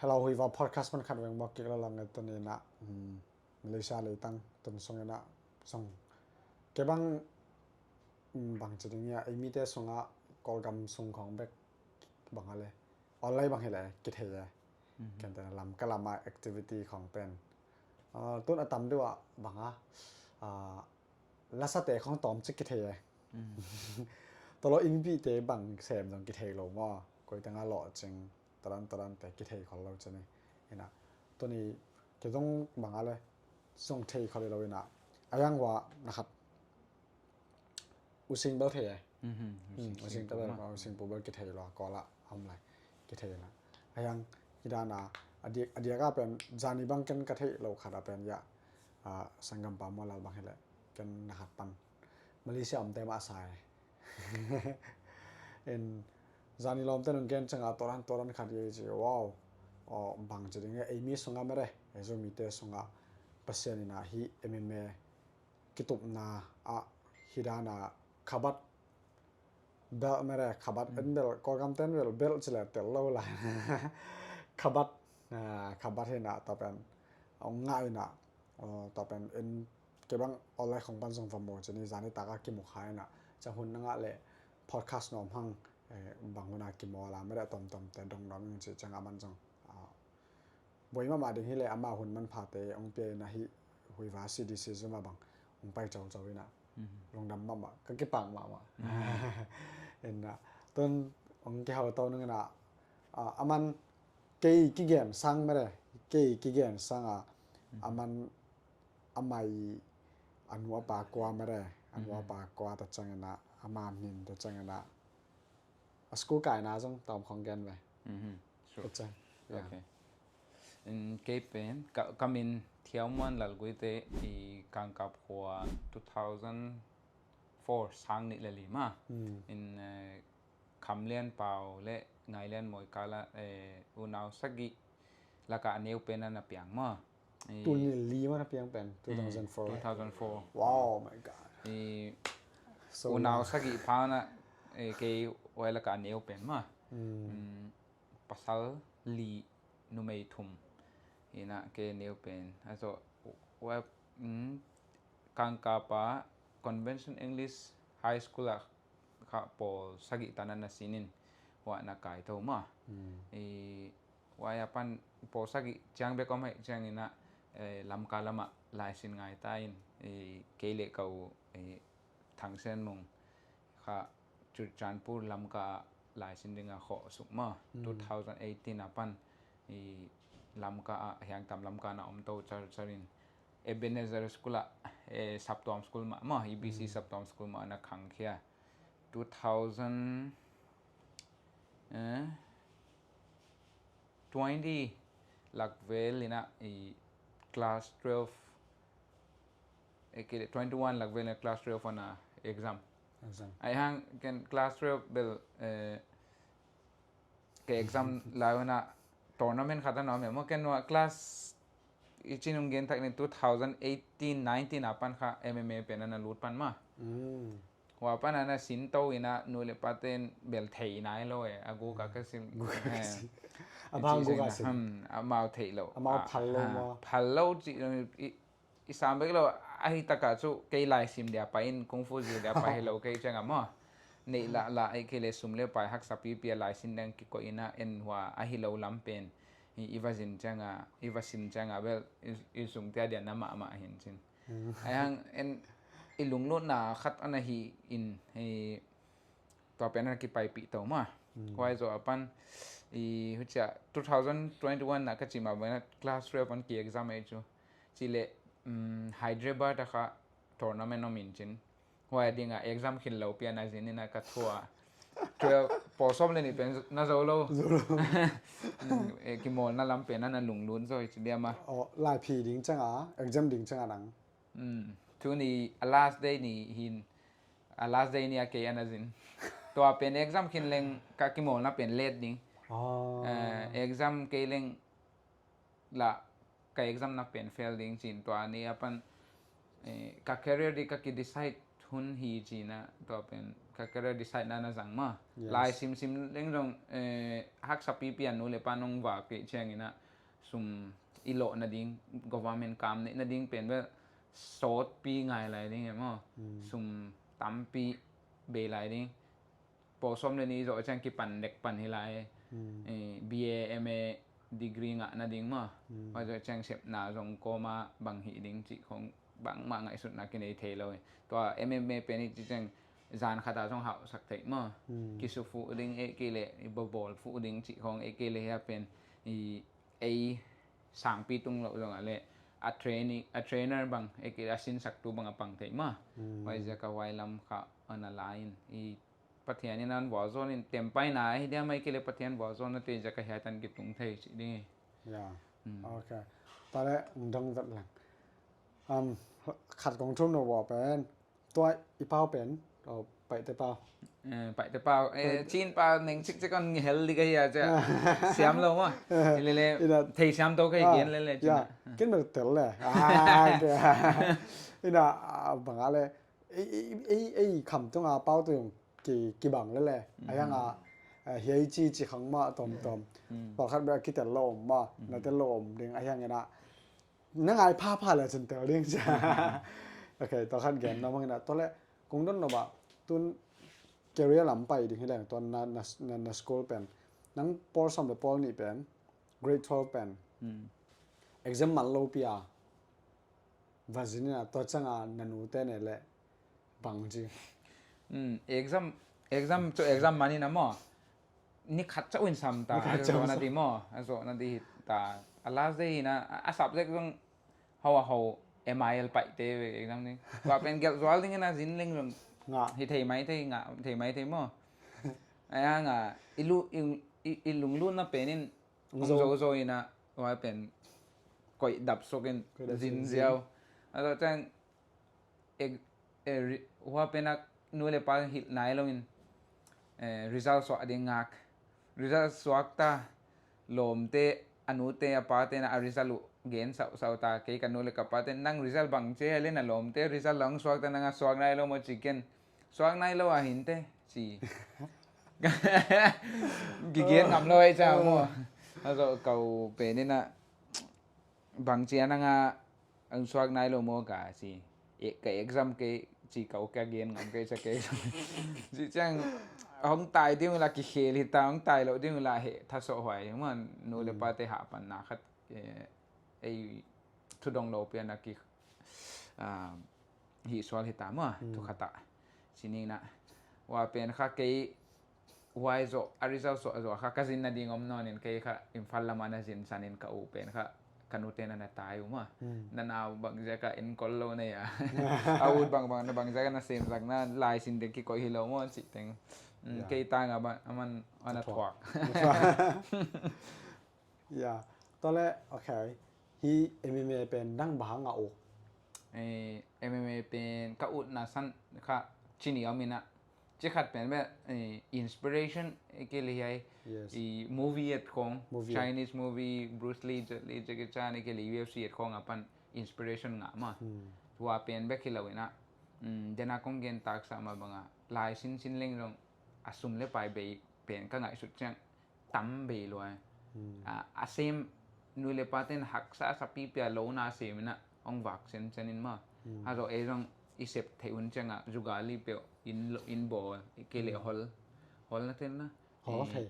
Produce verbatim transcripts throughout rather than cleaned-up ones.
Ka lo hui va podcast man khat veng bawk kik lo lang e tuni na. Malaysia leitang tun sung ina sung ke bang bang ci ding ia ei mite sunga Kawlgam sung khong bek bang a le online bang hi le kithei e. Ken tena lam ka lama activity khong pen tun a tam deuh a bang a lasate khong tawm cik kithei e. Tolo innpihte bang sem zong kithei lo maw? Koi tanga lawh cing tadan tadan te kithei khol lo cini ina tuni kizong bang a le zong thei khol lo ina a yang hua na khat using bel thei e. Using pu bel kithei lo a Kawla a om lai kithei ina a yang i dana a diak a pen zani bang ken ka thei lo khat a pen ia Sanggampa Mualal bang hi le ken na khat pan Malaysia omte mah a sa e. In zani lawmte nung gen canga toran toran khat i ci wow. Aw bang ci ding e ei mi sunga mere ei Zomite sunga Pasian ina hi M M A kitupna a hi dana khabat bel mere khabat en bel Kawlgam ten bel bel ci le tel lo lai khabat khabat hina tapen ong nga ina tapen en ke bang online khong pan zong va mo cini zani taka kimu kha ina ca hun na nga le podcast nom hang bang huna kimu la mere tomtom te dong dong ci canga man zong boi mama ding hi le ama hun man phate ong pia ina hi huiva C D C zuma bang ong pai cau cau ina lungdam mama ka kipak mama ina tun ong kihau tau nung ina aman kei kigen sang mere kei kigen sang a aman amai anu apa kua mere anu apa kua ta cang ina ama min ta cang ina a school kaina zong tawm khong gen ve. Kei pen ka min Thiau Muan Lal Guite i Kangkap khua two thousand four sang nih le lima in Kham Lian Pau le Ngai Lian Mawi kala unau sagih laka a neu pen a na piang maw? Tul nih le li man a piang pen two thousand four. Two thousand four. Wow, my God. Unau sagih pha na kei wai laka a neu pen maw? Pasal li numei thum ina kei neu pen a zo Kangkapa Convention English High School ah kha pawl sagih tana na sinin wah na kai tho maw? Wai a pan pawl sagih ciang bek om haih ciang ina Lamka lamah laisin ngai ta in kei le ka u Thang Sen Mung kha Churachandpur Lamka ah laisin dinga khawh suk maw? Two thousand eighteen a pan Lamka ah hiangtam Lamka na om to char charin Ebenezer School ah saptuam school mah maw? E B C saptuam school mah na khangkhia two thousand twenty lakvel ina class twelve twenty one lakvel ina class twelve ana exam. Ai hang ken class twelve bel ke exam lai ina tournament khat ana om e maw ken nua class i cinung gen tak ni two thousand eighteen nineteen a pan kha M M A pen ana lut pan maw? Hua pan ana sin to ina nu le paten bel thei nai lo e a guk a ka sim. Amau guk a sim. Amau thei lo. Amau phal lo maw? Phal lo ci i sam bek lo ahi taka cu kei laisim dia pai in kung fu zil dia pai hi lo kei cianga maw? Neih lah lah ei kei le sum le pai haksa pipi a laisin dang kikoih ina en hua ahi lo lam pen i va zin cianga i va sim cianga bel i sungtia dia na mahmah hin cin. Ai hang en i lunglutna khat ana hi in tua pen ana kipaipih to maw? Huai zaw a pan i hucia two thousand twenty one na ka cima bana class twelve an ki exam ei cu ci le Hyderabad a kha tournament om in cin huai dinga exam khin lo pian a zin ina ka thua twelve pawl sawm le nih pen na zo lo. Kimawlna lam pen ana lunglut zo i ci biama. Laiphi ding canga exam ding canga nang. Tuni a last day ni hin a last day ni a kei ana zin. Tua pen exam khin leng ka kimawlna pen let ding. Exam kei leng la ka exam na pen fail ding cin tua ni a pan ka career di ka ki decide hun hi cina tua pen ka career decide na na zang maw. Lai simsim leng zong haksa pipi a nu le pa nong vak pih ciangin ah sum i lawh nading, government kam neih nading pen bel sawtpi ngai lai ding e maw. Sum tampi bei lai ding. Pawl sawm le nih zawh ciang kipan dek pan hi lai. B A, M A degree ngah nading maw. Pai zawh ciang sepna zong kawma bang hih ding cih khong bangmah ngaihsutna kinei thei lo hi. Tua M M A pen i cih ciang zan khat a zong hauhsak theih maw. Kisu fuh ding e kei le i babawl fuh ding cih khong e kei le hia pen i ei sangpi tung loh zong a le a training, a trainer bang e kei le a sinsaktu bang a pang theih maw. Huai ziak a huai lam kha ana la in i Pathian in an vualzawn in tempai na hi diam a i kei le Pathian vualzawn na te ziak a hiatan kitung thei cih ding hi. Ya. Ok. Tale dong vet lang. Khat kong thum no vua pen tua i pau pen paihte pau. Paihte pau, cin pau neng cikcik on hel dik ahi a cia siam lo maw. Lele thei siam to ka hi gen lele cin. Kin mek tel le. Ina banga le ei kham tunga pau tu yung kibang lele. Ayanga hiai ci ci khang ma tom tom. Pawlkhat bek kitel lo om ma na tel lo om ding ayang ina. Na ngai phapha le cun tel ding cia. Ok, tua khat gen na mangina tua le kong don lo ba tun career lam pai ding hi leng tua na, na, na, na school pen nang pawl sawm le pawl nih pen grade twelve pen exam man lo pia vazin ina tua canga na nu te ne le bang ci. Exam, exam cu exam man ina maw. Ni khat cauh in sam ta a zawh na di maw, a zawh na di hi ta. A last day hi na a subject zong ho a ho M I L paih te ve exam ding. Tua pen gelh zual ding in a zin leng zong ngah hi thei mai thei, ngah thei mai thei maw. Ai a ngah i lu i, i, i lunglut na pen in ong zo zo in a tua pen koih dap sok in zin ziau. A zawh cang hua pen a nu le pa hilh nai lo in result suah ding ngak. Result suak ta lawmte a nute a pate na a result uh gen sauhsauh ta kei ka nu le ka pate nang result bang cia le na lawmte result lang suak ta nang a suak nai lo maw ci ken suak nai lo a hinte ci. Kigen ngam lo ai ca maw. A zawh kau pen in a bang cia nang a ang suak nai lo maw ka ci. Ka exam kei ci kau ka gen ngam kei ca kei ci ciang hong tai ding ula kikhel hita hong tai lo ding ula he thasawh huai huma nu le pate hahpanna khat ei thudong lo pian a ki hih sual hita maw thu khatah ci nina hua pen kha kei huai zawh a result suah zawh kha ka zin nading om nawn in kei kha Imphal lamah na zinsan in ka u pen kha ka nute na na tai uh maw. Na nau bangziak a enkol lo nei a a ut bangbang na bangziak a na semsak na laisin ding kikoih hi lo maw cih teng kei tang a bang a man a na thuak. Ya, tua le ok. Hi M M A pen dang bang a uk. M M A pen ka utna san kha cini om ina cikhat pen beh inspiration i kei le hiai i movie et khong Chinese movie Bruce Lee, Jet Li, Jackie Chan i kei le U F C et khong a pan inspiration ngah ma. Tua pen bek hi lo ina dena kong gen taksa ma banga lai sinsin leng zong a sum le pai bei pen ka ngaihsut ciang tam bei lua. A sem nu le paten haksa a sapi pia lo na sem ina ong vak sen sen in ma. Hazo ei zong i sep thei un cianga zugali peuh in bol i kei le hol hol na ten na hol thei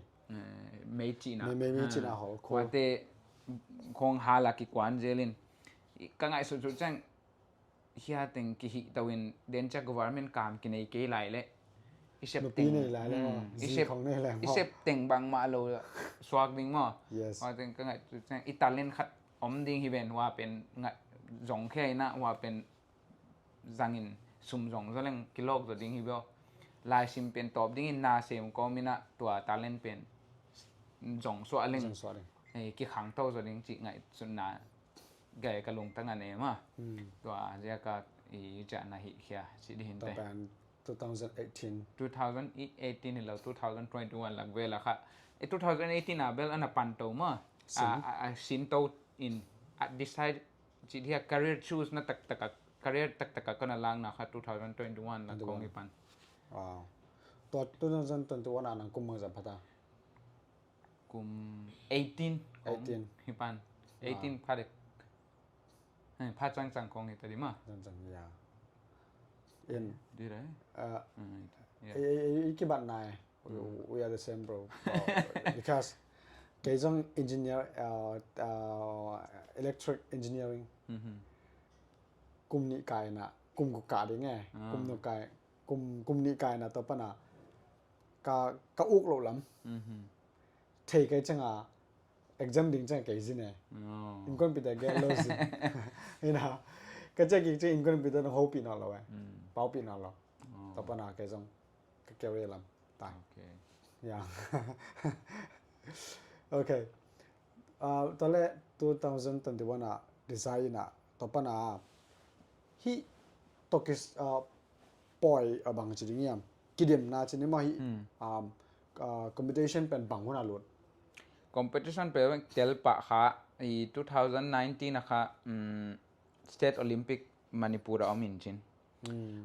mei cina mei mei cina hol khuate khong hala kikuan zelin ka ngaihsut sut ciang hia teng kihih to in denca government kam kinei kei lai le i sep teng i sep teng bangmah lo suak ding maw. Hua teng ka ngaihsut ciang i talent khat om ding hi ven hua pen zong khia ina hua pen zangin sum zong zaw leng kilawk zaw ding hi bia. Laisim pen tawp dingin na sem kawm ina tua talent pen zong suah leng kikhangto zaw ding cih ngaihsutna gai ka lungtang a nei ma. Tua ziaka i ciahna hi khia cih ding hinte. Two thousand eighteen. Two thousand eighteen hi lo two thousand twenty-one lak vel a kha. I two thousand eighteen a bel ana pan to ma. A sin to in a decide cih dia career choose na taktak a career taktak a kona langna kha two thousand twenty-one lak kong i pan. Tua two thousand twenty-one ah nang kum bangzah pha ta? Kum eighteen kong. Eighteen. Hi pan. Eighteen pha dek. Hei, pha cangcang kong hi ta di ma. Cangcang, ya. In. Di re. I, i, i kibat nai. We are the same, bro. Because kei zong engineer, uh, uh, electric engineering. Kum nih kaina, kum guk kah ding e. Kum nih kai, kum, kum nih kaina tua pana ka, ka uk lo lam. Thei kei cianga exam ding cianga kei zin e. Innkuanpihte gel lo zin. Ina, ka ciah kik ciang innkuanpihte nong hopih nawn lo e. Paupih nawn lo. Tua pana kei zong ka career lam ta. Okay. Ya. Okay. Uh, tua le two thousand twenty-one ah design ah tua pana hih tokis, uh, poi a bang ci ding hiam? Kidemna ci ni maw hih, um, uh, competition pen bang hun a lut? Competition pen tel pah kha i two thousand nineteen a kha, um, State Olympic Manipur a om in cin.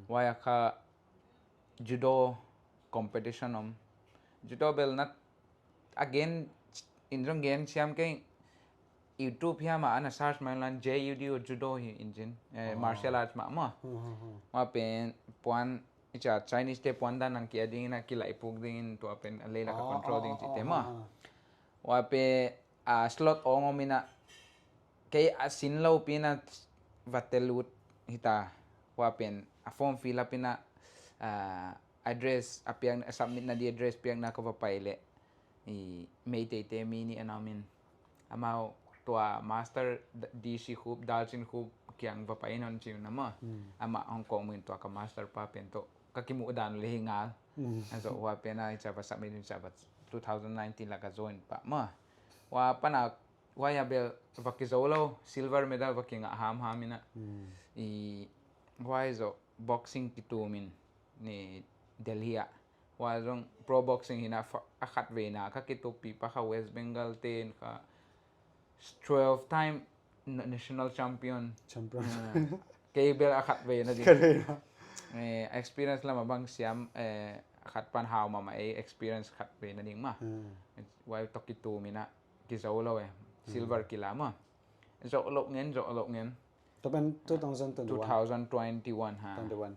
Huai a kha judo competition om. Judo bel na a gen in zong gen siam kei YouTube hiam ah ana search mai lan J U D O judo hi in cin. Eh, martial arts mah maw. Huai pen puan i ca Chinese te puan dan nang kia ding in a kilaih puk ding in tua pen a leilak a control ding cite maw. Huai pen a slot ong om in a kei a sin lo pi in a va tel ut hi ta. Huai pen a form fill up in a, ah, address a piak, a submit na di address piakna ka va pai leh i Meiteite mi nih a na om in amau tua master D C Khup, Dalcin Khup kiang va pai in hon ci un a maw. Amah Hong Kong mun tua ka master pa pen tawh ka kimuh dan le hi ngal. A zawh huai pen a i ca va submit in ca va two thousand nineteen lak a join pah maw. Huai pana huai a bel va kizo lo, silver medal va kingah hamham in a. I huai zawh boxing kitum in ni Delhi ah. Huai zong pro boxing hi in a, a khat veina ka kituppih pa kha West Bengal te in kha twelve time national champion. Champion. Kei bel a khat veina ding. Khat veina. Eh, experience lam a bang siam, eh, khat pan hau mahmah ei experience khat veina ding maw. Huai tawh kitum in a kizo lo e. Silver kila maw. Zoh loh ngen, zoh loh ngen. Tua pen two thousand twenty-one. Two thousand twenty-one ha. Twenty-one.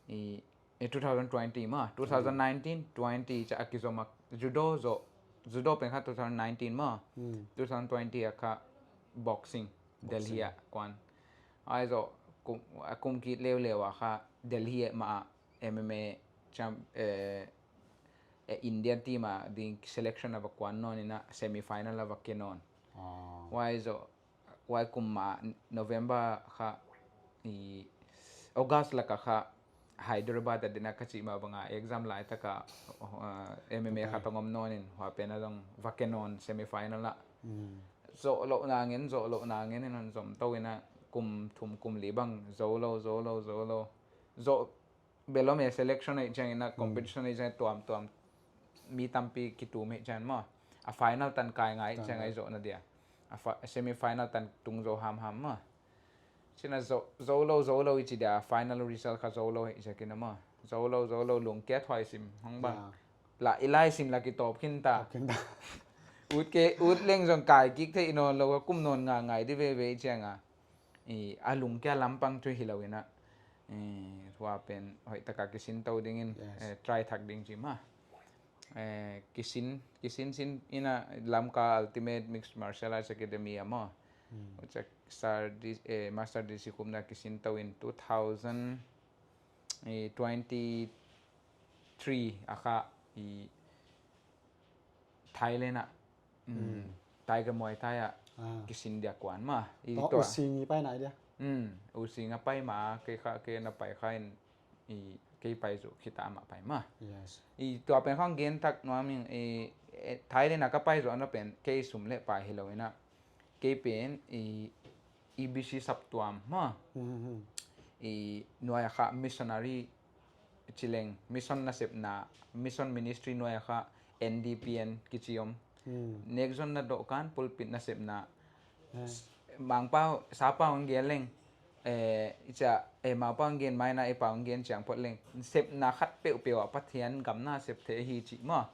I, i two thousand twenty maw, two thousand nineteen, twenty ca a kizom a judo zoh, judo pen kha two thousand nineteen maw. Two thousand twenty a kha boxing, Delhi ah kuan. Ai zoh kum, a kum kit leuleu a kha Delhi ah mah a M M A champ, eh, eh, Indian team a ding selection a va kuan nawn in a semi final a va kia nawn. Huai zoh huai kum mah November kha i August lak a kha Hyderabad a ding a ka cih mah bang a exam laitak a, uh, M M A kha tong om nawn in huai pen a zong va kia nawn semi final ah. Zoh loh na ngen, zoh loh na ngen in hon zom to in a kum thum kum li bang zo lo, zo lo, zo lo. Zoh bel om e, selection ahih ciangin a competition ahih ciangin tuamtuam mi tampi kitum ahih ciangin maw. A final tan kai ngai ahih ciangin a i zohna dia a semi final tan tung zo hamham maw. Cin a zo, zo lo, zo lo i ci dia a final result kha zo lo ahih ciangin a maw. Zo lo, zo lo, lungkia thuai sim hong bang. La i lai sim la kitawp khin ta. Ut ke, ut leng zong kai kik thei nawn lo a kum nawn nga ngai di veve ahih ciangin a i, a lungkia lampang cu hi lo in a, i, hua pen hoih taka kisin to dingin, eh, try thak ding ci maw. Eh, kisin, kisin sin in a Lamka Ultimate Mixed Martial Arts Academy a maw. Ucak sar di, eh, master D C Khup na kisin to in two thousand, eh, twenty three a kha i Thailand ah, mm, Tiger Muay Thai ah kisin dia kuan maw. I tua U Sing i pai nai dia. Mm, U Sing a pai maw, kei kha, kei na pai kha in, i, kei pai zu khita mah pai maw. I tua pen khang gen tak nuam in, i, Thailand ah ka pai zu ana pen kei sum le pai hi lo in a. Kei pen i, E B C saptuam maw. I nuai a kha missionary ci leng, mission nasepna, mission ministry nuai a kha N D P N kici om. Nek zon na dohkan pulpit nasepna. Mangpau sapau ang gen leng, Eh, i cia, eh, Maupa hong gen mai-in ah, eh, Pa hong gen ciang phot leng, sepna khat peuhpeuh ah Pathian gam na sep thei hi cih maw.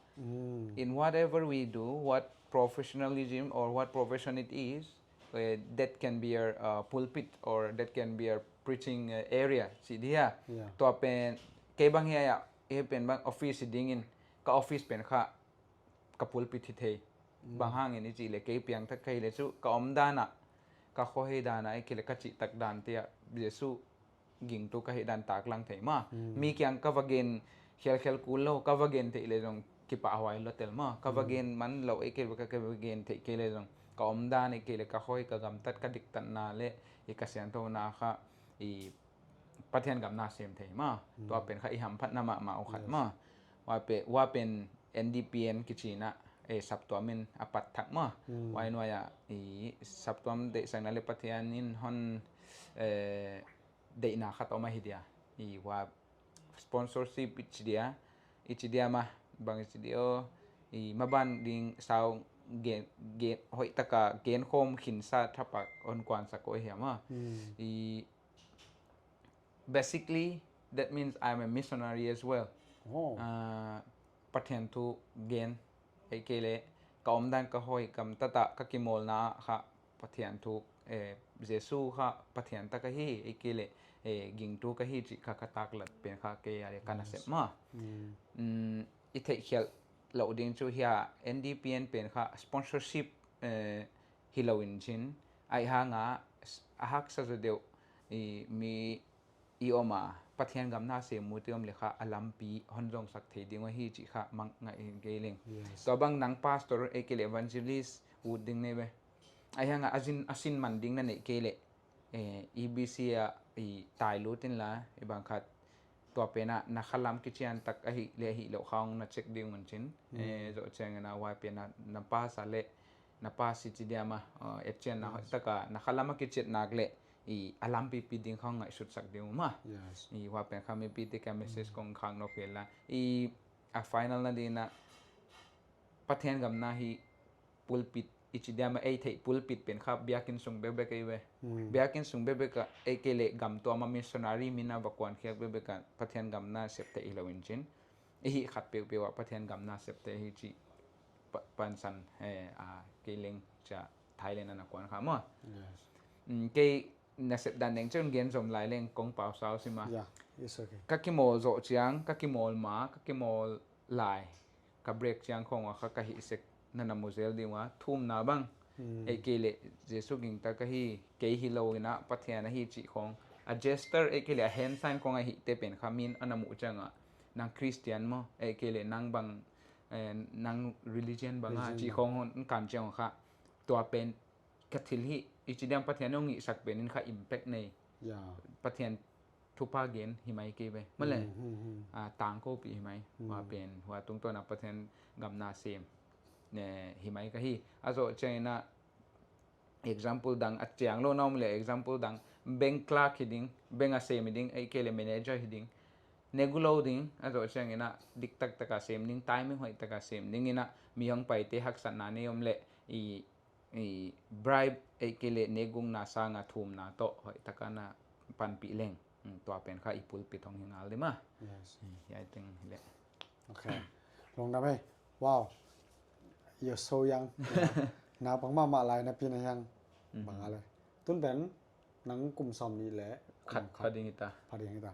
In whatever we do, what professionalism or what profession it is, eh, that can be a, uh, pulpit or that can be a preaching, eh, area, cih dia. Tua pen, kei bang hiai ah, eh, pen bang office hi dingin, ka office pen kha ka pulpit hi thei. Bang hangin i cih leh kei piangthak ka hih leh cu ka omdan ah, ka khuahei dan ah, ahih kei leh ka cihtak dante ah Jesuh gingtu ka hih dan taklang thei maw. Mi kiang ka va gen khialkhial kul lo, ka va gen theih leh zong kipahhuai lua tel maw. Ka va gen man lo, ahih kei leh ka, ka va gen theih kei leh zong ka omdan, ahih kei leh ka khuahei, ka gamtat, ka diktatna leh i ka siangthona kha i Pathian gam na sem thei maw. Tua pen kha i hamphatna mahmah uh khat maw. Hua pe, hua pen N D P N kici in ah, eh, saptuam in a pat thak maw. Huai nuai ah i saptuam deihsakna leh Pathian in hon, eh, deihna khat om ahi dia. I hua sponsorship i ci dia, i ci dia mah, bang i ci dia aw, i maban ding sau gen, gen, hoih taka genkhawm khinsa thapak hon kuansak uh ahi hiam maw. I basically, that means I'm a missionary as well. Ah, Pathian thu gen, ahih kei leh ka omdan, ka khuahei, gamtat ah ka kimawlna ah kha Pathian thu, eh, Jesuh kha Pathian ta ka hi, ahih kei leh, eh, gingtu ka hi cih kha ka taklat pen kha kei a leh ka nasep maw. I theihkhialh loh ding cu hiah N D P N pen kha sponsorship, eh, hi lo in cin, ahih hang a, a haksa zaw deuh i mi i om a, Pathian gam na sem uh te om leh kha a lampi hon zongsak thei ding uh ahi cih kha mang ngaih hi kei leng. Tua bang nang pastor, ahih kei leh evangelist ut ding nei ve. Ahih hang a, a sin, a sin man ding na neih kei leh, eh, E B C ah i tai lut inla, i bang khat tua pen ah na khalam kician tak ahih leh ahih loh kha hong na check ding un cin. Eh, zoh ciangin ah huai pen ah na pass a leh, na pass i ci dia mah, eh, etcianna hoih taka na khalam a kiciat nak leh i a lampipi ding kha hong ngaihsutsak ding uh mah. I hua pen kha mipite ka message kong khak nop hi la. I a final na ding in ah Pathian gam na hi pulpit i ci dia mah, ei theih pulpit pen kha biakinn sung bekbek ei ve. Biakinn sung bekbek ah, ahih kei leh gam tuam ah missionary min a va kuankhiat bekbek ah Pathian gam na sep theih hi lo in cin. I hih khat peuhpeuh ah Pathian gam na sep theih hi cih pa, pansan, eh, a, kei leng cia Thailand ah na kuan kha maw. Kei nasep dan deng ciang gen zom lai leng kong pau sau si mah. Ka kimawl zawh ciang, ka kimawl ma, ka kimawl lai, ka break ciang khawng ah kha ka hih sek na na mu zel ding uh a, thumna bang, ahih kei leh Jesuh gingta ka hi, kei hi lo in ah Pathian ahi cih khawng, a gesture, ahih kei leh a hand sign khawng ahih te pen kha min a na muh ciang ah, nang Christian maw, ahih kei leh nang bang, eh, nang religion bang a cih khawng hon kan ciang kha, tua pen ka thil hi, i ci diam, Pathian hong hihsak pen in kha impact nei. Pathian thupha gen hi mai kei ve. Mah leh, ah, tangkopih hi mai. Hua pen, hua tungtawn ah Pathian gam na sem hi mai ka hi. A zawh ciangin ah example dang, a ciang lo na om leh example dang, bank clerk hi ding, bank a sem hi ding, ahih kei leh manager hi ding. Negu lo ding, a zawh ciangin ah dik taktak a sem ding, timing hoih tak a sem ding in ah, mi hong paite haksatna nei om leh, i i bribe, ahih kei leh negukna sang a thumna tawh hoih tak a na panpih leng. Tua pen kha i pulpit hong hi ngal ding mah. Hiai teng hi leh. Ok. Lungdam ei. Wow. You're so young. Naupang mahmah lai napi na hiang. Bang a leh. Tun pen nang kum sawm nih leh khat pha ding hi ta. Pha ding hi ta.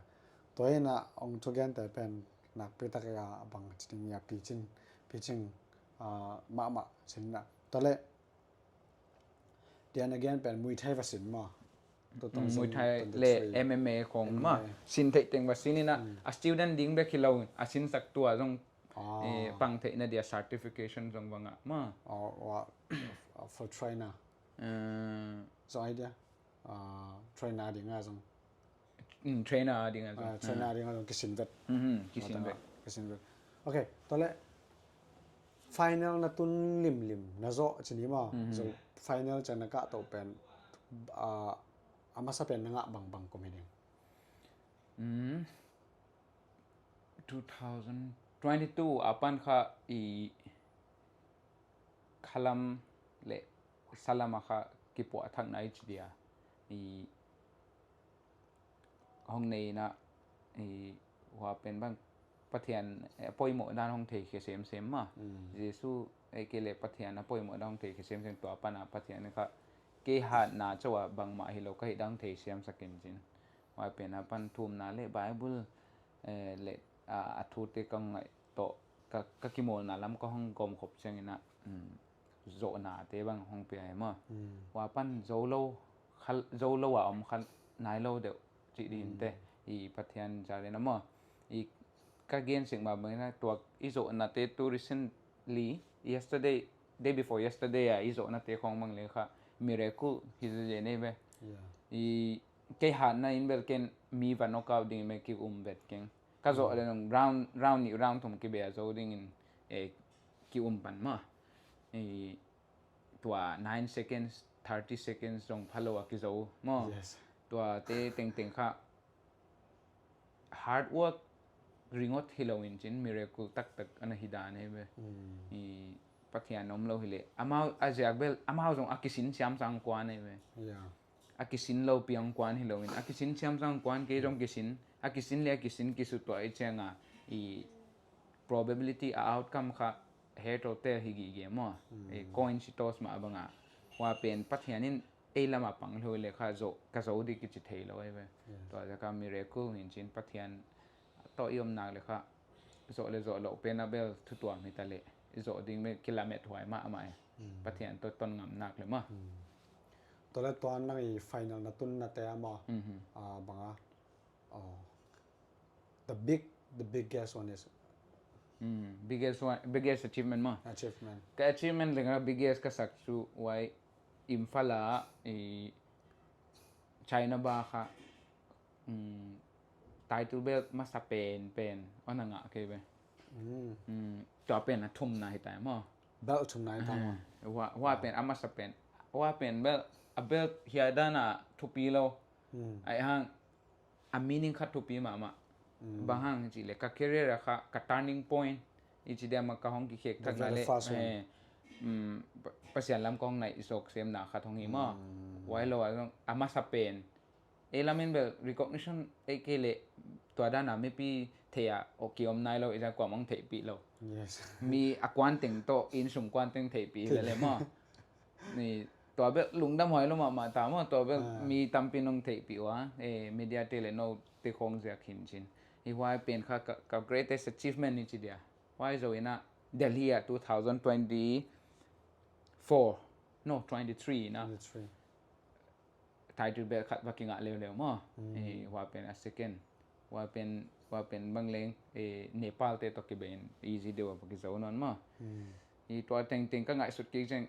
Tua hi in ah hong thugente pen nakpi tak a bang ci ding a picing, picing, ah, mahmah ci in ah. Tua leh Then again pen Muay Thai va sin maw. Muay Thai leh M M A khong maw. Sin theih teng va sin in ah, a student ding bek hi lo in, a sinsaktu ah zong, eh, pang theihna dia certification zong va ngah maw. For trainer. Zong idea. Trainer ding ah zong. Trainer ding ah zong. Trainer ding ah zong kisin vet. Kisin vet. Kisin vet. Ok, tua leh final na tun limlim na zawh ci ni maw. Zo final ciang na kah toh pen, ah, a masa pen na ngah bangbang kum hi ding? Two thousand twenty-two a pan kha i khalam leh salam a kha kipuah thakna i ci dia. I hong nei in ah, i, hua pen bang Pathian, eh, a poimawh dan hong theikhia semsem mah. Mm. Jesu, eh, kei le Pathian a poimawh dan hong theikhia semsem, tua pan a Pathian kha kei hatna co a bangmah hi lo ka hih dan hong thei siamsak in cin. Hua pen a pan thumna le Bible, eh, le, a, a thute ka ngaih tawh ka, ka kimawlna lam ka hong gawmkhop ciangin ah, um, zawhnate bang hong pia hi maw. Mm. Hua pan zo lo, khal, zo lo a om kha nai lo deuh cih ding te, i Pathian zalin a maw. I ka gen sik mah bangin ah tua i zawhnate tu recently, yesterday, day before yesterday a i zawhnate khong bang le kha miracle hi zeze nei ve. Yeah. I kei hatna in bel ken mi va knockout ding me ki um vet keng. Ka zawh le nung round, round nih round thum kibia zo dingin, eh, ki um pan maw. Eh, tua nine seconds, thirty seconds zong phalo a kizo maw. Yes. Tua te tengteng kha hard work ringot hi lo in cin miracle taktak ana hi dan hi ve. Mm. I Pathian om lo hi le. Amau a ziak bel, amau zong a kisin siam sang kuan hi ve. Yeah. A kisin lo piang kuan hi lo in, a kisin siam sang kuan kei zong kisin, a kisin le a kisin kisut tua i ciang a, i probability a outcome kha he total hi gige maw. Mm. E coin si toss mah bang a. Hua pen Pathian in ei lam a pang lo le kha zo, ka zo di kici thei lo hi ve. Yeah. Tua zaka miracle hin cin Pathian tawh i om nak le kha, zawh le zawh loh pen a bel thutuam hi ta le, i zawh ding me kilamet huai mahmah e. Mm. Pathian tawh ton ngam nak le maw. Mm. Tua le tua nang i final na tun na te a maw. Mhm. Ah, bang a. Oh. The big, the biggest one is Mm, biggest one, biggest achievement maw. Achievement. Ka achievement le nga biggest ka sak cu huai Imphal a i China ba kha, mm, title belt masa pen pen on a ngah kei ve. Mm. Mm, tua pen a thumna hi tai maw. Belt thumna hi tai maw. Eh, hua, hua pen a masa pen. Hua pen belt, a belt hia dan a thupi lo. Mm. Ai hang a meaning khat thupi mahmah. Mm. Bang hang ci le ka career a kha ka turning point i ci diam a ka hong kikhek thak na le, eh, mm, pa-, Pasian lam kong naih i sawk semna khat hong hi maw. Mm. Huai lo a zong a masa pen. Ei lamin bel recognition ei kei le tua dan a mipi thei a, o kiom nai lo, i zang kuam hong theihpih lo. Yes. Mi a kuanteng tawh, inn sung kuanteng theihpih hi le maw. Ni, tua bel lungdam huai lo mahmah ta maw, tua bel mi tampi nong theihpih ua, eh, media te le no te khong ziak hin cin. Hi huai pen kha ka, ka greatest achievement ni ci dia. Huai zo in a Delhi a two thousand twenty-four, no, twenty-three na. Twenty-three. Title belt khat va kingah leuleu maw. Mm. Eh, hua pen a second. Hua pen, hua pen bang leng, eh, Nepal te tawh kibe in easy deuh a va kizo nawn maw. Mm. I tua tengteng ka ngaihsut kik ciang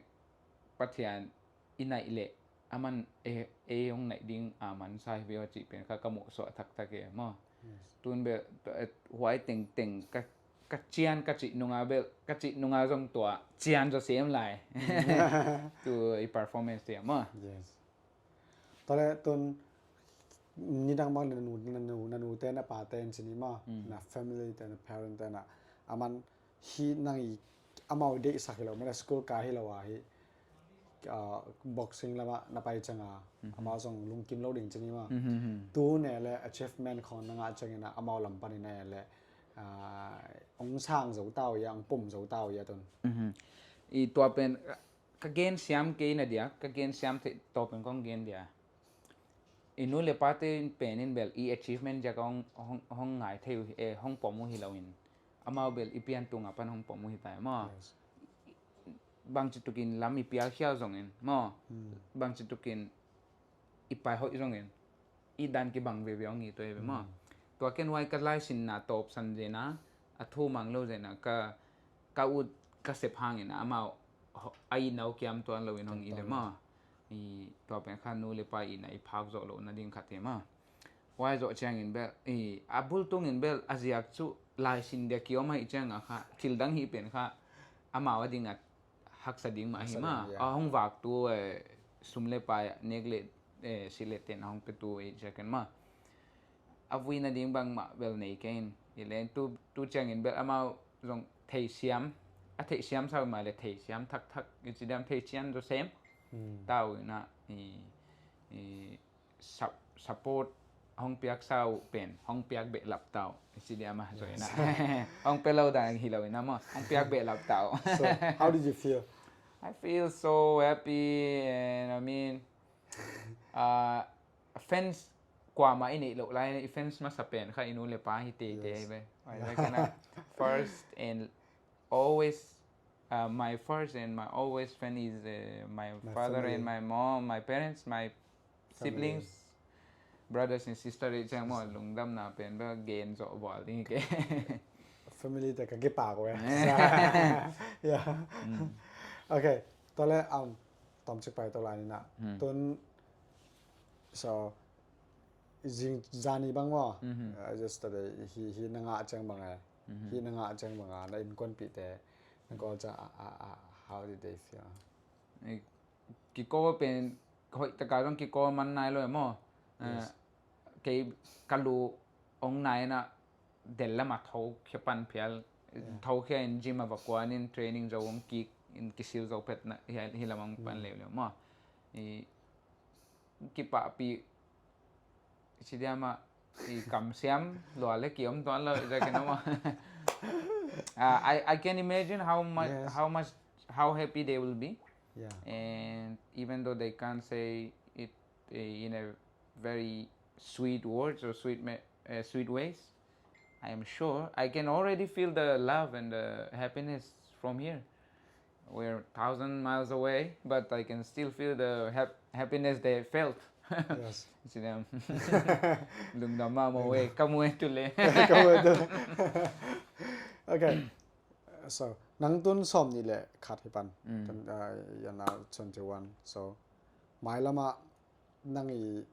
Pathian i naih leh a man e, e hong naih ding a man sa hi ve aw cih pen kha ka muhsuah thakthak e maw. Yes. Tun bel, eh, huai tengteng ka, ka cian ka cih nunga bel, ka cih nunga zong tua cian zaw sem lai. Tu i performance te maw. Yes. Tua le tun nidang bang le na nu, na nu, na nu te na pa te in cini maw, mm, na family te na parent te na, a man hi nang i amau deihsak hi lo, mena school ka hi lo a hi, ah, boxing lama na pai ciang a, mhm, amau zong lungkim lo ding cini maw. Mhm, mhm. Tu ne le achievement khong na ngah ciangin a amau lam panin a le, ah, ong sang zo tau ia, ong pum zo tau ia tun. Mhm. I tua pen, ka gen siam kei na dia, ka gen siam theih tawpin kong gen dia. I nu le pate pen in bel i achievement ziak hong, hong, hong ngai thei uh, eh, hong pom uh hi lo in. Amau bel i pian tunga pan hong pom uh hi tai maw. Yes. Bangci tukin lam i pial khial zongin maw. Hmm. Bangci tukin i pai hoih zongin i dan kibang veve hong i tua hi ve maw. Hmm. Tua ken huai ka laisinna tawpsan zena, a thu mang lo zena ka, ka ut ka sep hangin amau a itna uh kiam tuan lo in hong i le maw. I tua pen kha nu le pa itna i phak zawh loh nading khat hi maw. Huai zawh ciangin bel, i, a bultungin bel a ziak cu laisin dia kiom ahih cianga kha thil dang hih pen kha amau a ding a haksa ding mah hi maw. A hong vaktu, eh, sum le pai nek le, eh, si le ten a hong petu i ciakin maw. A vui nading bangmah bel nei kei in. I len tu, tu ciangin bel amau zong theisiam, a theisiam sau mah le theisiam thakthak i ci diam, theisiam zaw sem. Hmm. Tau in a, i, i, sup-, support Hong piak sau pen hong piak behlap tau. Isi dia mah so ina. Hong pia lo dan hi lo ina maw. Hong piak behlap tau. So, how did you feel? I feel so happy and I mean, uh, fans kuama i neih loh lai i fans masa pen kha i nu le pa hi teitei ve. I reckon, uh, first and always, uh, my first and my always fan is, uh, my father and my mom, my parents, my siblings, brothers and sisters, i ciang maw lungdamna pen bel gen zawh bual ding hi ke. Family te ka kipak ve. Yeah. Okay. Tua le, um, tomcik pai to lai ni na. Tun, so, zing zani bang maw. I just today hi hi na ngah ciang bang e. Hi na ngah ciang bang a na innkuanpihte na call ciang a, a, a, how did they feel? Kiko pen hoih taka zong kiko man nai lo e maw. Kei ka lu ong nai na del lama tho khia pan phial, tho khia in gym a va kuan in training zo ong kik in kisil zo pet na hi lamang pan leuleu maw. I kipahpih si dia mah i kamsiam lua le ki om tuan lo i zak in om. I, I can imagine how much, how much, how happy they will be. And even though they can't say it, eh, in a very sweet words or sweet, uh, sweet ways, I am sure I can already feel the love and the happiness from here. We're thousand miles away, but I can still feel the hap happiness they felt. Yes. Lungdam mah maw e, ka mu e tu le. Okay. So, nang tun sawm nih le khat hi pan. Kan, uh, you're now twenty-one. So, mailam ah nang i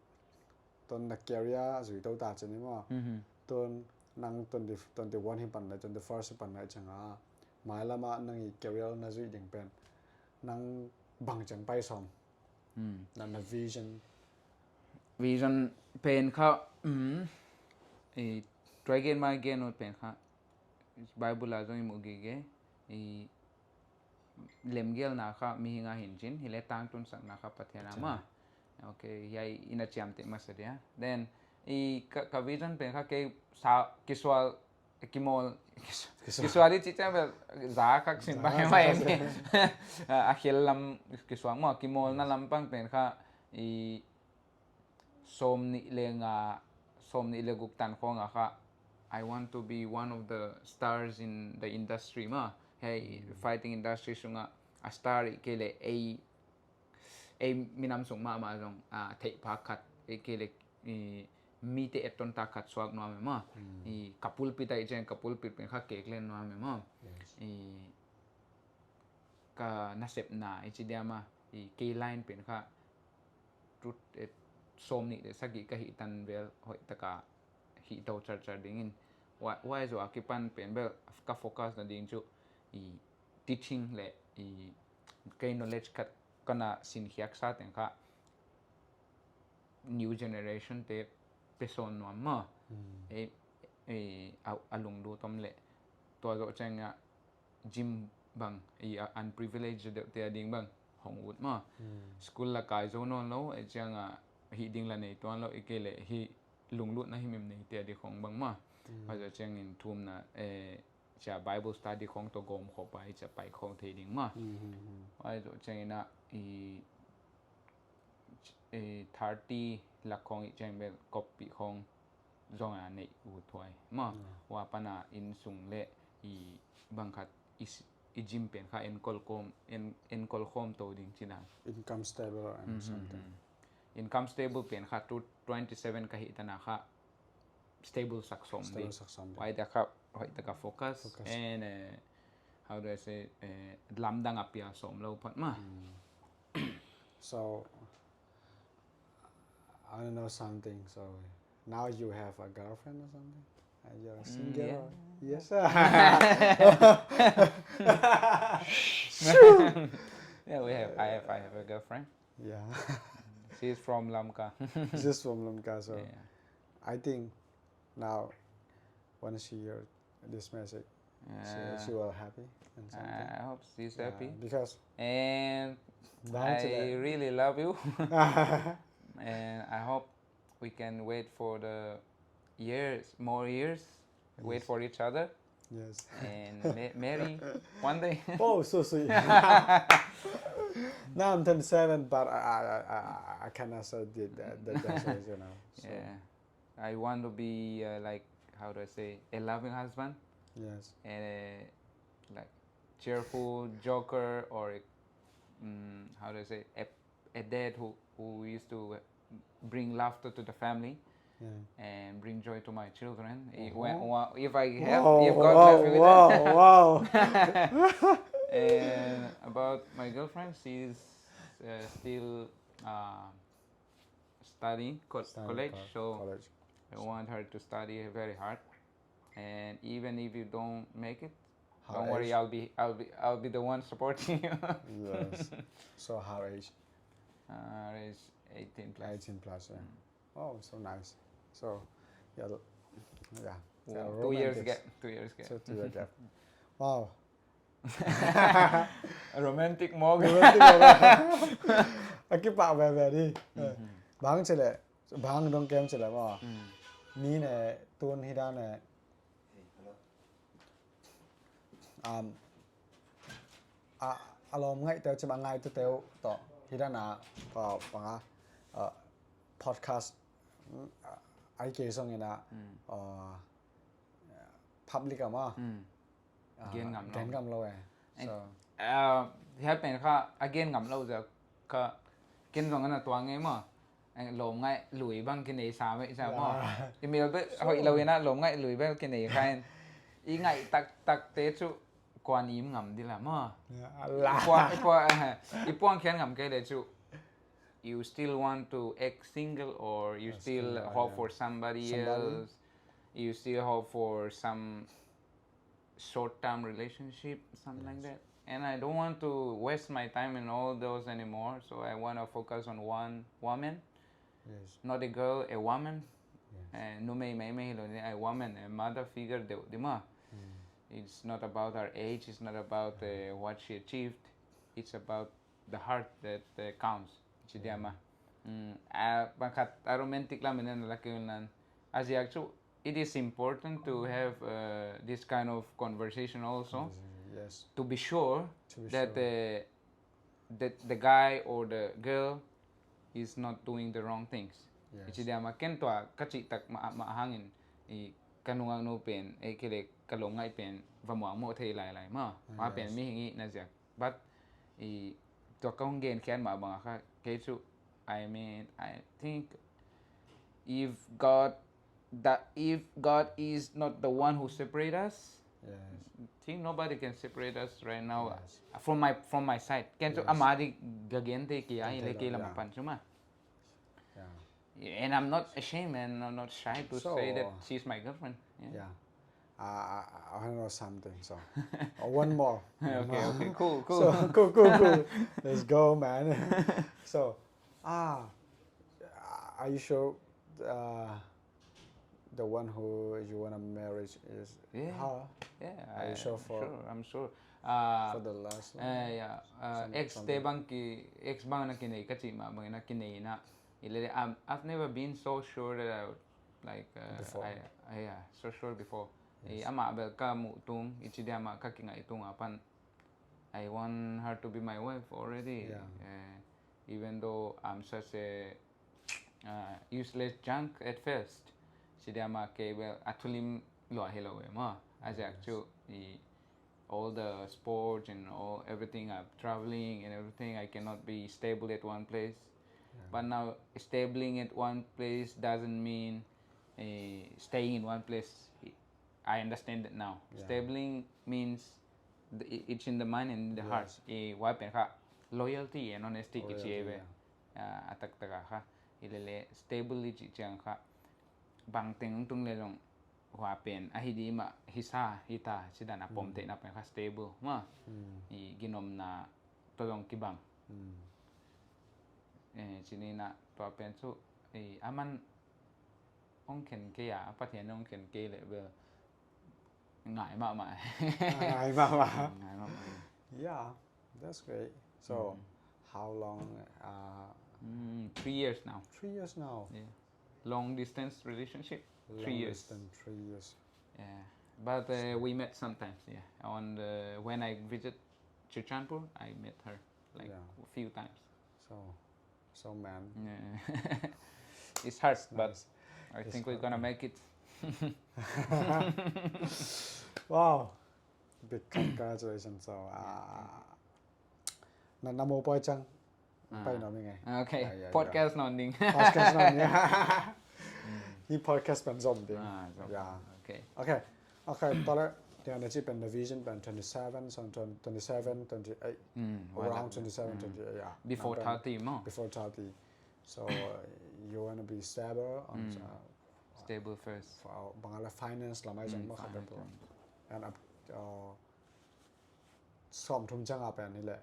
tun na career a zui to ta cin i maw. Tun nang twenty, twenty-one hi pan le, twenty-first hi pan le ciang a, mailam ah nang i career na zuih ding pen nang bang ciang pai sawm? Na, na vision. Vision pen kha, um, i try gen ma gen ut pen kha Bible a zong i mu gige i lemgelna kha mihing a hin cin, hi le tangtunsakna kha Pathian a ma. Okay, hiai ina ciamteh masa dia. Then i ka, ka vision pen kha kei sa kisual kimawl kisual i cih ciang bel za kha kisin bai mai ni. A khel lam kisuang maw, kimawlna lampang pen kha i sawm nih le nga, sawm nih le guk tan khawng a kha I want to be one of the stars in the industry ma. Hei fighting industry sungah a star i kei le ei ei minam sung mahmah zong, ah, theihpha khat, ei kei le, i, mite ettonta khat suak nuam e maw. I ka pulpit ah i ciang ka pulpit pen kha keklen nuam e maw. I ka nasepna i ci diam a, i kei line pen kha tut et sawm nih le sagih ka hih tan vel hoih taka hih to carcar dingin. Huai, huai zo a kipan pen bel ka focus na ding cu i teaching le i kei knowledge khat kana sinkhiaksa teng kha new generation te pesawn nuam maw. Ei, ei, a, a lunglut om le tua zawh ciangin gym bang i a unprivileged deuhte a ding bang hong ut maw. School la kai zo nawn lo, ei ciangin hih ding la nei tuan lo, i kei le hih lunglutna himhim neite a ding khong bang maw. Huai zawh ciangin thumna, eh, cia Bible study khong tawh gawm khawh pai, cia pai khong thei ding maw. Huai zawh ciangin ah i, i thirty lak khong i ciang bel koppih khong zong a neih ut huai maw. Hua pana inn sung le i bang khat i gym pen kha enkol khawm, en, enkol khawm to ding cina. Income stable and something. Income stable pen kha tu twenty seven ka hih tana kha stable sak sawm ding. Huai dia kha, huai dia kha focus. And, eh, how do I say, eh, lamdang a pia sawm lo phat maw. So, I don't know something. So now you have a girlfriend or something? Uh, you're single? Yes. Yeah, we have. I have. I have a girlfriend. Yeah. She's from Lamka. She's from Lamka. So yeah. I think now when she hear this message, she, she will happy and something. I hope she's happy. Because and I really love you. And I hope we can wait for the years, more years, wait Yes. for each other Yes. and ma- marry one day. Oh, so sweet. Now I'm twenty-seven, but I I I, I, I cannot say the the, the things, you know. So, Yeah, I want to be uh, like, how do I say, a loving husband Yes. and a, like, cheerful joker or a, mm, how do I say, a, a dad who who used to bring laughter to the family Yeah. and bring joy to my children. I- Uh-huh. when- wa- if I have, Wow, if God wow, bless me with wow, that. Wow. And about my girlfriend, she's uh, still uh, studying co- Study college, co- so college. I want her to study very hard. And even if you don't make it, Her don't worry. age? I'll be I'll be I'll be the one supporting you. Yes. So her age? Uh, is eighteen plus. Eighteen plus. Yeah. Oh, so nice. So, yeah, l- yeah. Two, Yeah, two years romantics. Gap. Two years gap. So two years gap. Wow. Romantic mode. Romantic mode. A kipah veve di. Bang cih leh, bang dong kem cih leh maw. Mi ne tun hi dan ne. Um, a, a lawm ngaih teu cih ma ngaih tu teu tawh hi dan a, uh, panga, uh, podcast, mm, uh, ai ke song ina, uh, public ama. Mm. Ah, Gen ngam lo. Gen ngam lo eh. So, Ah, hiat pen kha a gen ngam lo zia kha ken zong ana tuang nge maw. Lawm ngaih lui bang kinei sa mei sa maw. I mel bek hoih lo ina lawm ngaih lui bek kinei kha in. I ngaih tak tak te cu kuan im ngam di la maw. Yeah, ala. I puang, i puang, eh, i puang khian ngam kei le cu. You still want to act single or you still Single, hope yeah. For somebody Somebody. Else? You still hope for some short-term relationship, something like that. And I don't want to waste my time in all those anymore. So I want to focus on one woman, Yes. Not a girl, a woman. Yes. Eh, numei mei mei hi lo ni, a woman, a mother figure deuh di maw. Mm. It's not about her age. It's not about uh, what she achieved. It's about the heart that uh, counts. Ci dia maw. Mm, a, bang khat a romantic lam in a lak in nan. A ziak cu, it is important to have uh, this kind of conversation also. Yes. To be sure To be that sure. Uh, that the guy or the girl is not doing the wrong things. Yes. I ci dia maw ken tua ka cih tak mah, mah hangin i ka nungak nu pen, eh, kei le ka lawm ngaih pen va muang mawh thei lai lai maw. Mah pen Yes. mihing i na ziak. But i tua ka hong gen khian mah bang a kha kei cu, I mean, I think if God that if God is not the one who separate us, Yes. I think nobody can separate us right now. Yes. From my from my side, ken cu Yes. ama di ka gen te kia i le Ken te kei lo, lam yeah. pan cu maw. Yeah. And I'm not ashamed and I'm not shy to So, say that she's my girlfriend. Yeah. Yeah. Uh, I, I want to know something. So, uh, one more. Okay, okay, cool, cool. So, cool, cool, cool. Let's go, man. So, ah, are you sure uh, the one who you want to marry is Yeah. her? Yeah, Are you I- sure I'm for- sure, I'm sure. Uh, For the last one? Eh, yeah. Uh, Some- ex something. te bang ki, ex bang na kinei ka cih mah bang na kinei na. I le, um, I've never been so sure that I would, like, uh, Before. I, I, yeah, so sure before. I Yes. amah bel ka muh tung, i ci dia mah ka kingaih tung a pan. I want her to be my wife already. Yeah. Eh, even though I'm such a uh, useless junk at first. Ci dia mah kei bel a thulim lua hi lo e maw. A ziak cu i all the sports and all everything, I'm traveling and everything, I cannot be stable at one place. But now, stabiling at one place doesn't mean uh, staying in one place. I understand that now. Yeah. Stabiling means the, i- it's in the mind and in the heart. Yes. I wa pen kha loyalty and honesty ki ci Loyalty, ve. Yeah. Ah, a taktak a kha. I le le stable i ci ciang kha. Bang teng tung le long wa pen a hi di mah hi sa hi ta ci dan a pom te na pen kha stable ma. Mm. I ginom na to long ki bang. Mm. Eh, ci ni na tua pen cu i aman ong khen kei a, a Pathian ong khen kei le bel ngai mahmah. Ngai mahmah. Ngai mahmah. Yeah, that's great. So, how long? Uh, Mm, three years now. Three years now. Yeah. Long distance relationship, three years. Long distance, three years. Yeah, but uh, we met sometimes. Yeah, on the when I visit Churachandpur, I met her like yeah. a few times. So, so man. Yeah. It's hard, it's but nice. I it's think hard. We're gonna make it. Wow, big congratulations. So, uh, yeah, na na mo poi chang. Ah. Pai nuam ing e. Okay. Yeah, yeah, podcast yeah. Nawn ding. Podcast nawn ding. Hih podcast pen zom ding. Ah, zom. Yeah. Okay. Okay. Okay, tua leh, tua na cih pen the vision pen twenty seven, so twenty seven, twenty eight, mm, around twenty seven, mm. Twenty eight, yeah. Before thirty maw. Before thirty. So uh, you wanna be stable on, mm. Uh, stable first. Bang a leh finance lam ahi zong maw khat pen. And uh, sawmthum ciang a pen hi leh.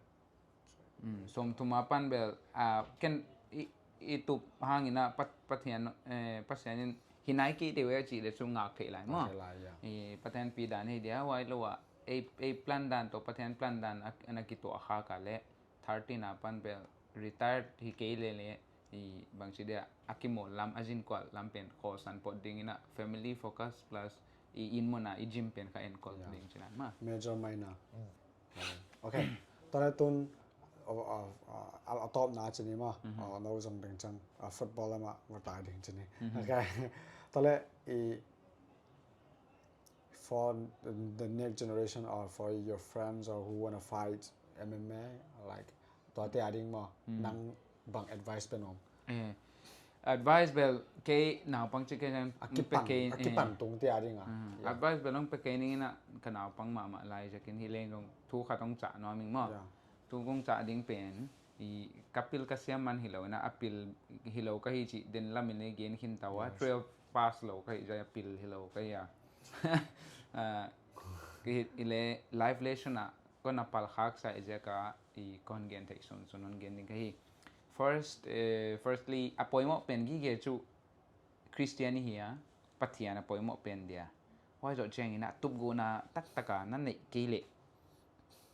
Sawmthum a pan bel, ah, ken i, i tup hangin ah Pat, Pathian, eh, Pathian in hi nai kei deuh e a cih leh cu ngak theih lai maw. Ngak theih lai, yeah. I Pathian pi dan hi dia, huai lo ah, ei, ei plan dan tawh Pathian plan dan a, a na kituah khak a leh thirty na pan bel retired hi kei leh leh, i bangci dia a kimawl lam, a zinkual lam pen khawlsan phot dingin ah family focus plus i inn mun a i gym pen kha enkolh ding ci nan maw. Major minor. Okay. Tua leh tun a, a, a, a tawpna ci ni maw. Mhm. A, no zong ding ciang, a, football lam ah va tai ding ci ni. Mhm. Okay. Tua leh i for the next generation or for your friends or who wanna fight M M A, like, tuate a ding maw, mm. Nang bang advice pe nuam? Eh, advice bel kei naupang ci kei zen a kipan, pe kei, a kipan eh. Tung te a ding a. Mm. Yeah. Advice bel nong pe kei ning in ah ka naupang mahmah lai ziakin hi leng zong thu khat hong cah nuam ing maw. Yeah. Thu kong cah ding pen i ka pil ka siam man hi lo in ah, a pil hi lo ka hi cih den lamin i gen khin ta ua, yes. Twelve pass lo ka hi zia a pil hi lo ka hi a. Ah, ka hi i le life lesson ah ko na pal khak sa i ziak a i kon gen theih sunsun hon gen ding ka hi. First, eh, firstly, a poimawh pen gige cu Christian i hi a, Pathian a poimawh pen dia. Huai zawh ciangin ah tupguna taktak a na neih kei leh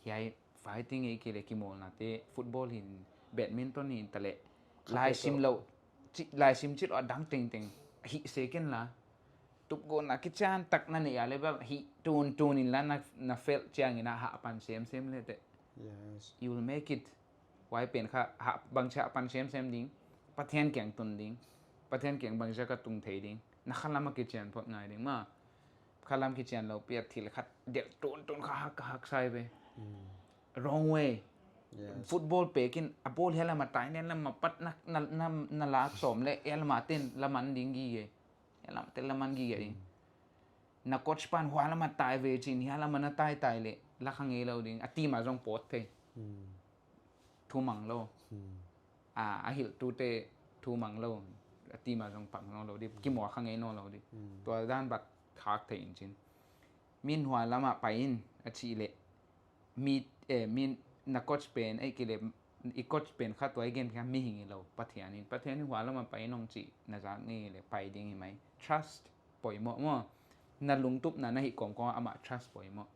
hiai fighting ei kei leh kimawlnate, football hin, badminton hin ta leh laisim loh, laisim cih loh a dang tengteng hih se ken la. Tupguna kician tak na neih a leh bel hih tuntun in la na, na felt ciangin ah hah pan semsem leh teh. Yes. You will make it. Huai pen kha, hah, bangci hah pan semsem ding, Pathian kiang tun ding, Pathian kiang bangci ka tung thei ding, na khalam a kician phot ngai ding maw. Khalam kician lo pi a thil khat delh tuntun kha hak, ka hak sai ve. Mm. Wrong way. Yes. Football pekin a ball hia lam a tai nen lam a pat na, na, na, na lak sawm leh hia lam a ten laman ding gige. Hia lam a ten laman gige ding. Mm. Na coach pan hua lam a tai ve cin, hia lam a na taitai leh la kha ngei lo ding, a team a zong pawt thei. Mm. Thumang lo. Mm. A, a hilhtute thumang lo, a team a zong pang nawn lo ding, kimuak kha ngei nawn lo ding. Mm. Tua dan bang khak thei in cin. Min hua lam a pai in a cih leh mi, eh, min na coach pen, ei kei leh i coach pen kha tua i gen kha mihing hi lo, Pathian in. Pathian in hua lam a pai in hong cih na zak ngei leh pai ding hi mai. Trust poimawh maw. Na lungtupna na hih kawmkawm ah amah trust poimawh.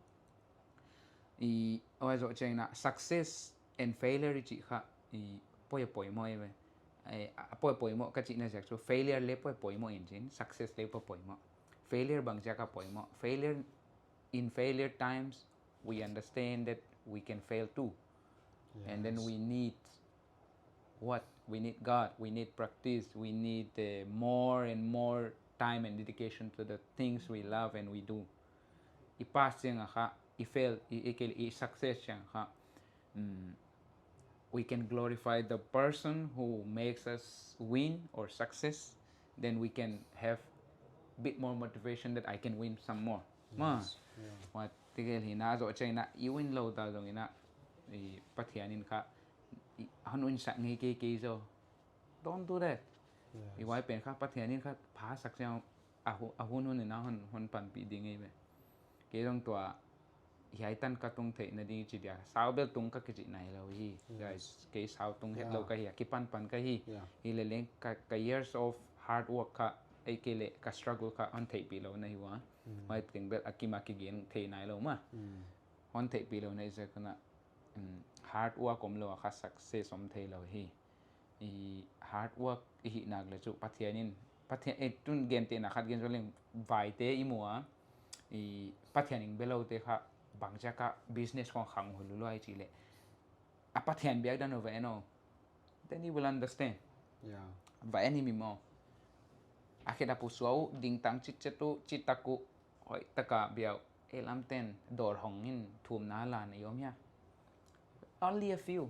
I, huai zawh ciangin ah success and failure i cih kha i poi a poimawh i ve. I, a poi a poimawh ka cihna ziak cu failure le poi a poimawh in cin, success le poi a poimawh. Failure bang ziak a poimawh? Failure, in failure times, we understand that we can fail too. And then we need what? We need God. We need practice. We need uh, more and more time and dedication to the things we love and we do. I pass ciang a kha, i fail, i, i, i success ciang a kha. Mm, we can glorify the person who makes us win or success. Then we can have bit more motivation that I can win some more. Maw. Yes. Yeah. Huai tegel hi na, zawh ciangin ah i win lo ta zongin ah i Pathian in kha i, hon winsak ngei kei kei zaw. Don't do that. Yes. I huai pen kha Pathian in kha phasak ciang a hu-, a hun hun in ah hon, hon panpih ding ei ve. Kei zong tua hiai tan ka tung theih nading ci dia, sau bel tung ka kicih nai lo hi. Yes. Guys, kei sau tung het lo ka hi a, kipanpan ka hi. Yeah. Hi leh leng ka, ka years of hard work kha, ei kei leh ka struggle kha hon theihpih lo na hi ua. Mm. Huai teng bel a kim a kigen thei nai lo maw. Mm. Hon theihpih lo na hi ziak un ah, mm, hard work om lo a kha success om thei lo hi. I hard work i hih nak leh cu Pathian in Pathian, eh, tun gentehna khat gen zo leng, vaite i mu a, i Pathian in bia lote kha bangzia kha business khong khang uh lua i cih leh, a Pathian biak dan uh va en aw. Then you will understand. Yeah. Va en i mi maw. A khedap uh sua uh, dingtang citcet uh, citak uh, hoih taka bia uh. Ei lamten dawr hong in thumna la na i om hia? Only a few.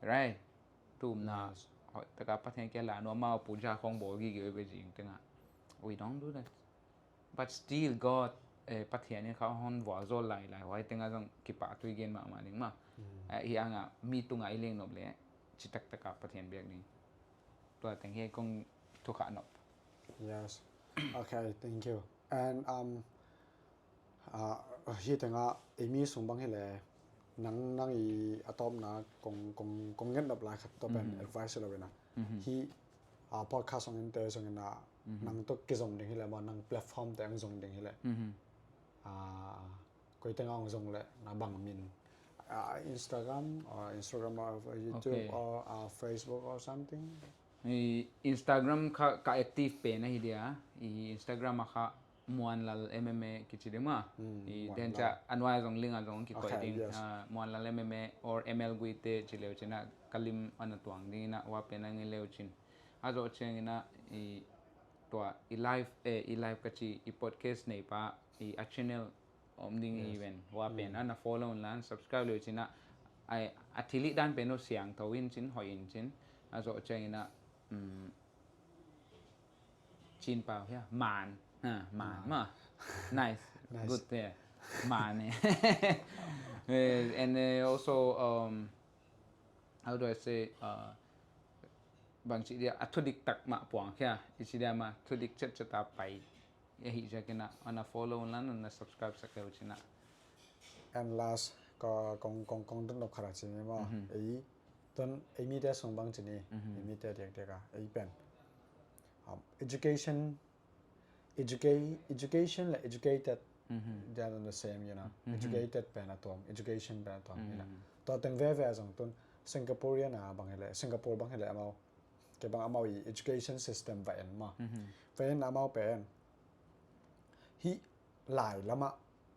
Right? Thumna. Yes. Hoih taka Pathian kia la nuam a, puja khong bawl gige uh i bia zing tengah. We don't do that. But still God, eh, Pathian in kha hon vualzawl lailai, huai tengah zong kipahtui gen mahmah ding mah. Mm. Eh, hi anga mi tungah i leng nop leh citak taka Pathian biak ding. Tua teng hi kong thukhah nop. Yes. Okay, thank you. And, um, uh, hi tengah ei mi sung bang hi leh, nang, nang i a tawpna kong, kong, kong nget nop lai khat tua pen, mhm, advice lo ina. Mhm. Hi, uh, podcast song in te song ina, mhm, nang tua kizong ding hi leh maw, nang platform te ang zong ding hi leh. Mhm. Uh, koi tengah ang zong leh na bang min. Uh, Instagram, or Instagram or YouTube, okay, or, uh, Facebook or something. I Instagram kha ka active pen ahi dia. I Instagram a kha Muanlal M M A kici ding mah. Mm, I Muanlal. Then cia a nuai zong link a zong kikoih, okay, ding. Yes. Ah, Muanlal M M A or M L Guite ci leu cina ka lim ana tuang ding ina, hua pen a ngi leu cin. A zoh ciang ina i tua i live, eh, i live ka ci i podcast nei pa i a channel om ding, yes, event. Hua pen, mm, ana follow un la, subscribe leu cina. Ai, a thilih dan pen uh siangtho in cin, hoih in cin. A zoh ciang ina, mm, Cin pau hia? Man. Ha, man. Man. Ma. Nice. Nice. Good, yeah. Man, eh. Eh, and, eh, also, um, how do I say, uh, bang ci dia, a thudik tak mah puang hia? I ci dia mah, thudik cet cet a pai. Ahi ziakin ah, ana follow un la, ana subscribe sak leu cin ah. And last, ka kong, kong, kong dot nop khat a ci ni maw. Mhm. Ei, tun, ei mite sung bang ci ni, mhm, ei mite diakdiak a, ei pen. Um, education, educa-, education le educated, mhm, they are not the same, you know. Mhm. Educated pen a tuam, education pen a tuam, you know. Mhm. Tua teng veve a zong tun, Singaporean a bang hi leh, Singapore bang hi leh amau. Kei bang amau i education system va en maw. Mhm. Va en amau pen. Hih lai lamah,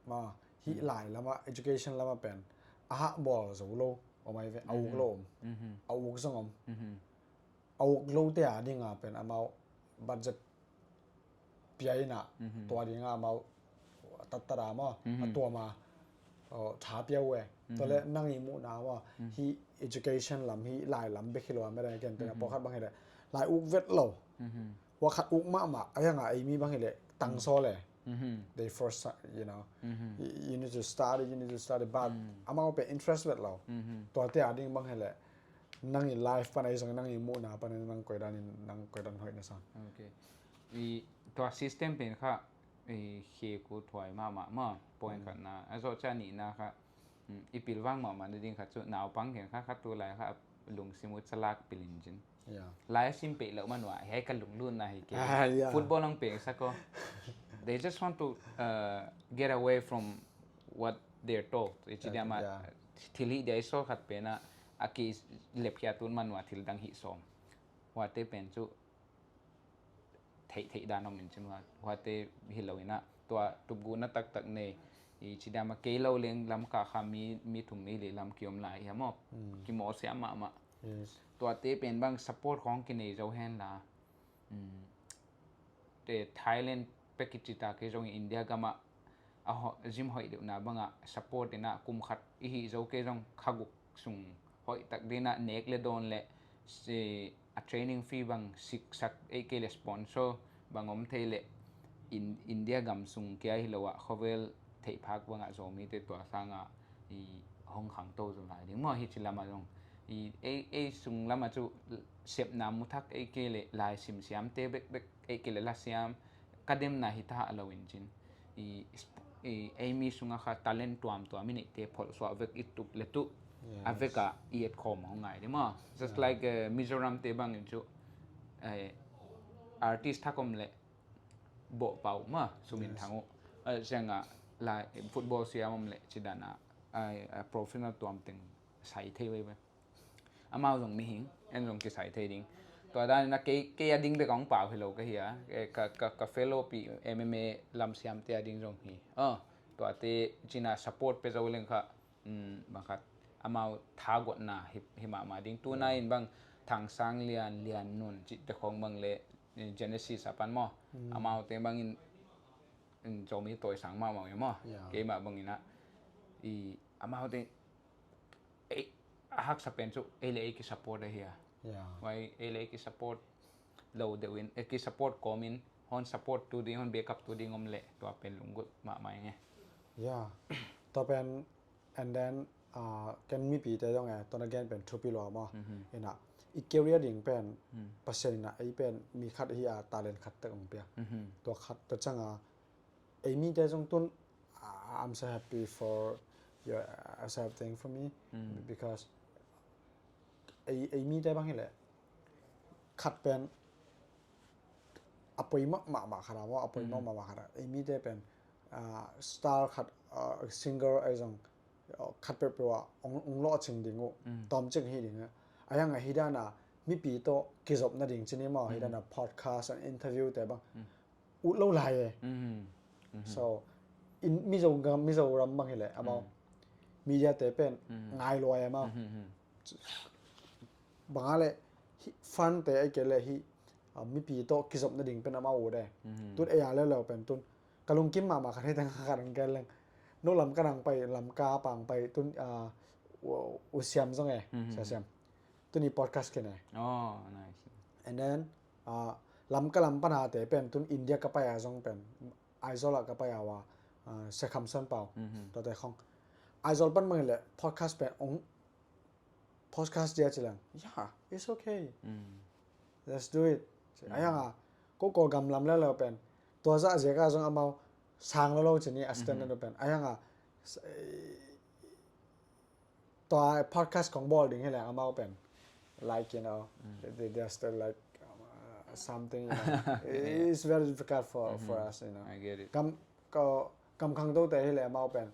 maw, hih, mhm, lai lamah, education lamah pen. A hah bawl zo lo, om ai ve, a uk, mhm, lo om. Mhm. A uk zong om. Mhm. A uk lote a dinga pen amau budget pia ina, mhm, tua dinga amau tattat a maw, mhm, a tuam a, oh, tha pia uh e. Mhm. Tua le nang i muhna maw, mhm, hih education lam, hih lai lam bek hi lo a, mera ken tena, mhm, pawlkhat bang hi le, lai uk vet lo. Mhm. Hua khat uk mahmah, a hianga ei mi bang hi le, tang, mhm, saw le. Mhm. They force, you know, mhm, you, you need to study, you need to study, but, mhm, amau pen interest vet lo. Mhm. Tuate a ding bang hi le, nang i life pan a i zong, nang i muhna pan a nang koidan in, nang koidan hoih na sa. Ok. I tua system pen kha, i khek uh thuai mahmah maw, point, mm, khatna. A zawh cia nihna kha, mm, i pilvang mahmah na ding khat cu, naupang khen kha, kha tu lai kha, lungsim uh calak pilin cin. Yeah. Lai a sim peih loh man uh ah, hiai ka lunglutna hi kei. Ah, yeah. Football ang peng sak aw. They just want to, uh, get away from what they're told. I ci, uh, dia mah, yeah, thilhih dia i sawl khat pen ah, a ki lepkhiat un man uh ah thil dang hih sawm. Huate pen cu theih theih dan om in cin hua, huate hi lo in ah, tua tupguhna taktak nei, i ci dia mah kei lo leng Lamka kha mi, mi thum mi li lam kiom lai hi a maw. Mm. Kimawh siam mahmah. Yes. Tuate pen bang support khawng kinei zo hen la. Mm. Te Thailand pek i ci ta kei zong India gamah a ho-, gym hoih deuhna bangah support in ah kum khat i hih zo kei zong kha guk sung hoih tak ding ah nek le dawn le si, a training fee bang siksak ei kei le sponsor bang om thei le in, India gam sung kia hi lo ah khovel theihphak bangah Zomite tua sangah i hong khangto zo lai ding maw hi ci lamah zong. I ei, ei sung lamah cu sepna muthak ei kei le lai simsiamte bekbek ei kei le lasiam ka demna hi ta a lo in cin. I, i, ei mi sungah kha talent tuamtuam i neihte pholhsuah vek i tup le tuh. Yes. A vekah i etkhawm hong ngai ding maw. Just, yeah, like, eh, Mizoram te bangin cu, eh, artist thak om le bawh pau maw, sumin, yes, thang uh. Eh, siangah lai, football siam om le ci dan ah, ai, a professional tuam teng sai thei veve. Amau zong mihing, en zong kisai thei ding. tua dan in a kei, kei a ding bek a hong pau hi lo ka hi a, eh, ka, ka, ka fellow pi M M A lamsiamte a ding zong hi. Ah, tuate cina support pe zo leng kha, um, bang khat amau thagotna hi, hi mahmah ding. Tuna in bang Thang Sang Lian, Lian Nun cihte khong bang le, eh, Genesis a pan maw. Amaute bangin, in Zomi tawi sang mahmah uh hi maw. Keimah bangin a, i, amaute, ei, a haksa pen cu ei le ei kisupport ahi a. Wai, ei le ei kisupport lo deuh in, ei kisupport kawmin, hon support tu ding, hon backup tu ding om leh tua pen lunggulh mahmah ing e. Ya. Tua pen, and then, uh, ken mipite zong e, tua na gen pen thupi lua maw. Ina, i career ding pen, Pasian ina ei pen mi khat hi a, talent khat tek ong pia. Tua khat, tua cianga, ei mite zong tun, uh, I'm so happy for your accepting for me, because ei, ei mite bang hileh khat pen a poi mahmah khat a maw, a poi mahmah khat a, ei mite pen, uh, star khat, uh, singer ei zong, uh, khat peuhpeuh a ong, ong lawhcing ding uh, tawmcik hi ding uh. A hiang a hi dan a mipi tawh kizop nading cini maw, hi dan a podcast and interview te bang ut lo lai e. So in Mizo gam, Mizoram bang hileh amau media te pen ngai lua e amau. Bang a le fan te ai ke le hi, uh, mipi tawh kizop nading pen amau ut e. Tun ei a leuleu pen tun ka lungkim mahmah khat hi teng khat ang ke leng. No Lamka nang pai, Lamka pang pai tun, uh, u, u Siam zong e, Sia Siam. Tuni podcast kin e. Oh, nice. And then, uh, Lamka lam pana te pen tun India ka pai a zong pen, Aizawl a ka pai a wa, uh, Sia Kham San Pau. Tua te khong. Aizawl pan mang le podcast pen ong podcast dia ci leng. Yeah, it's okay. Let's do it. A hiang a, ko ko gam lam leuleu pen. Tua zah ziak a zong amau sang lo lo cini a standard pen. A hiang a, tua podcast kong bawl ding hileh amau pen, like, you know, they, they are still like, um, uh, something, you know, it's very difficult for, for us, you know. I get it. Kam, ko, kam khang to te hileh amau pen,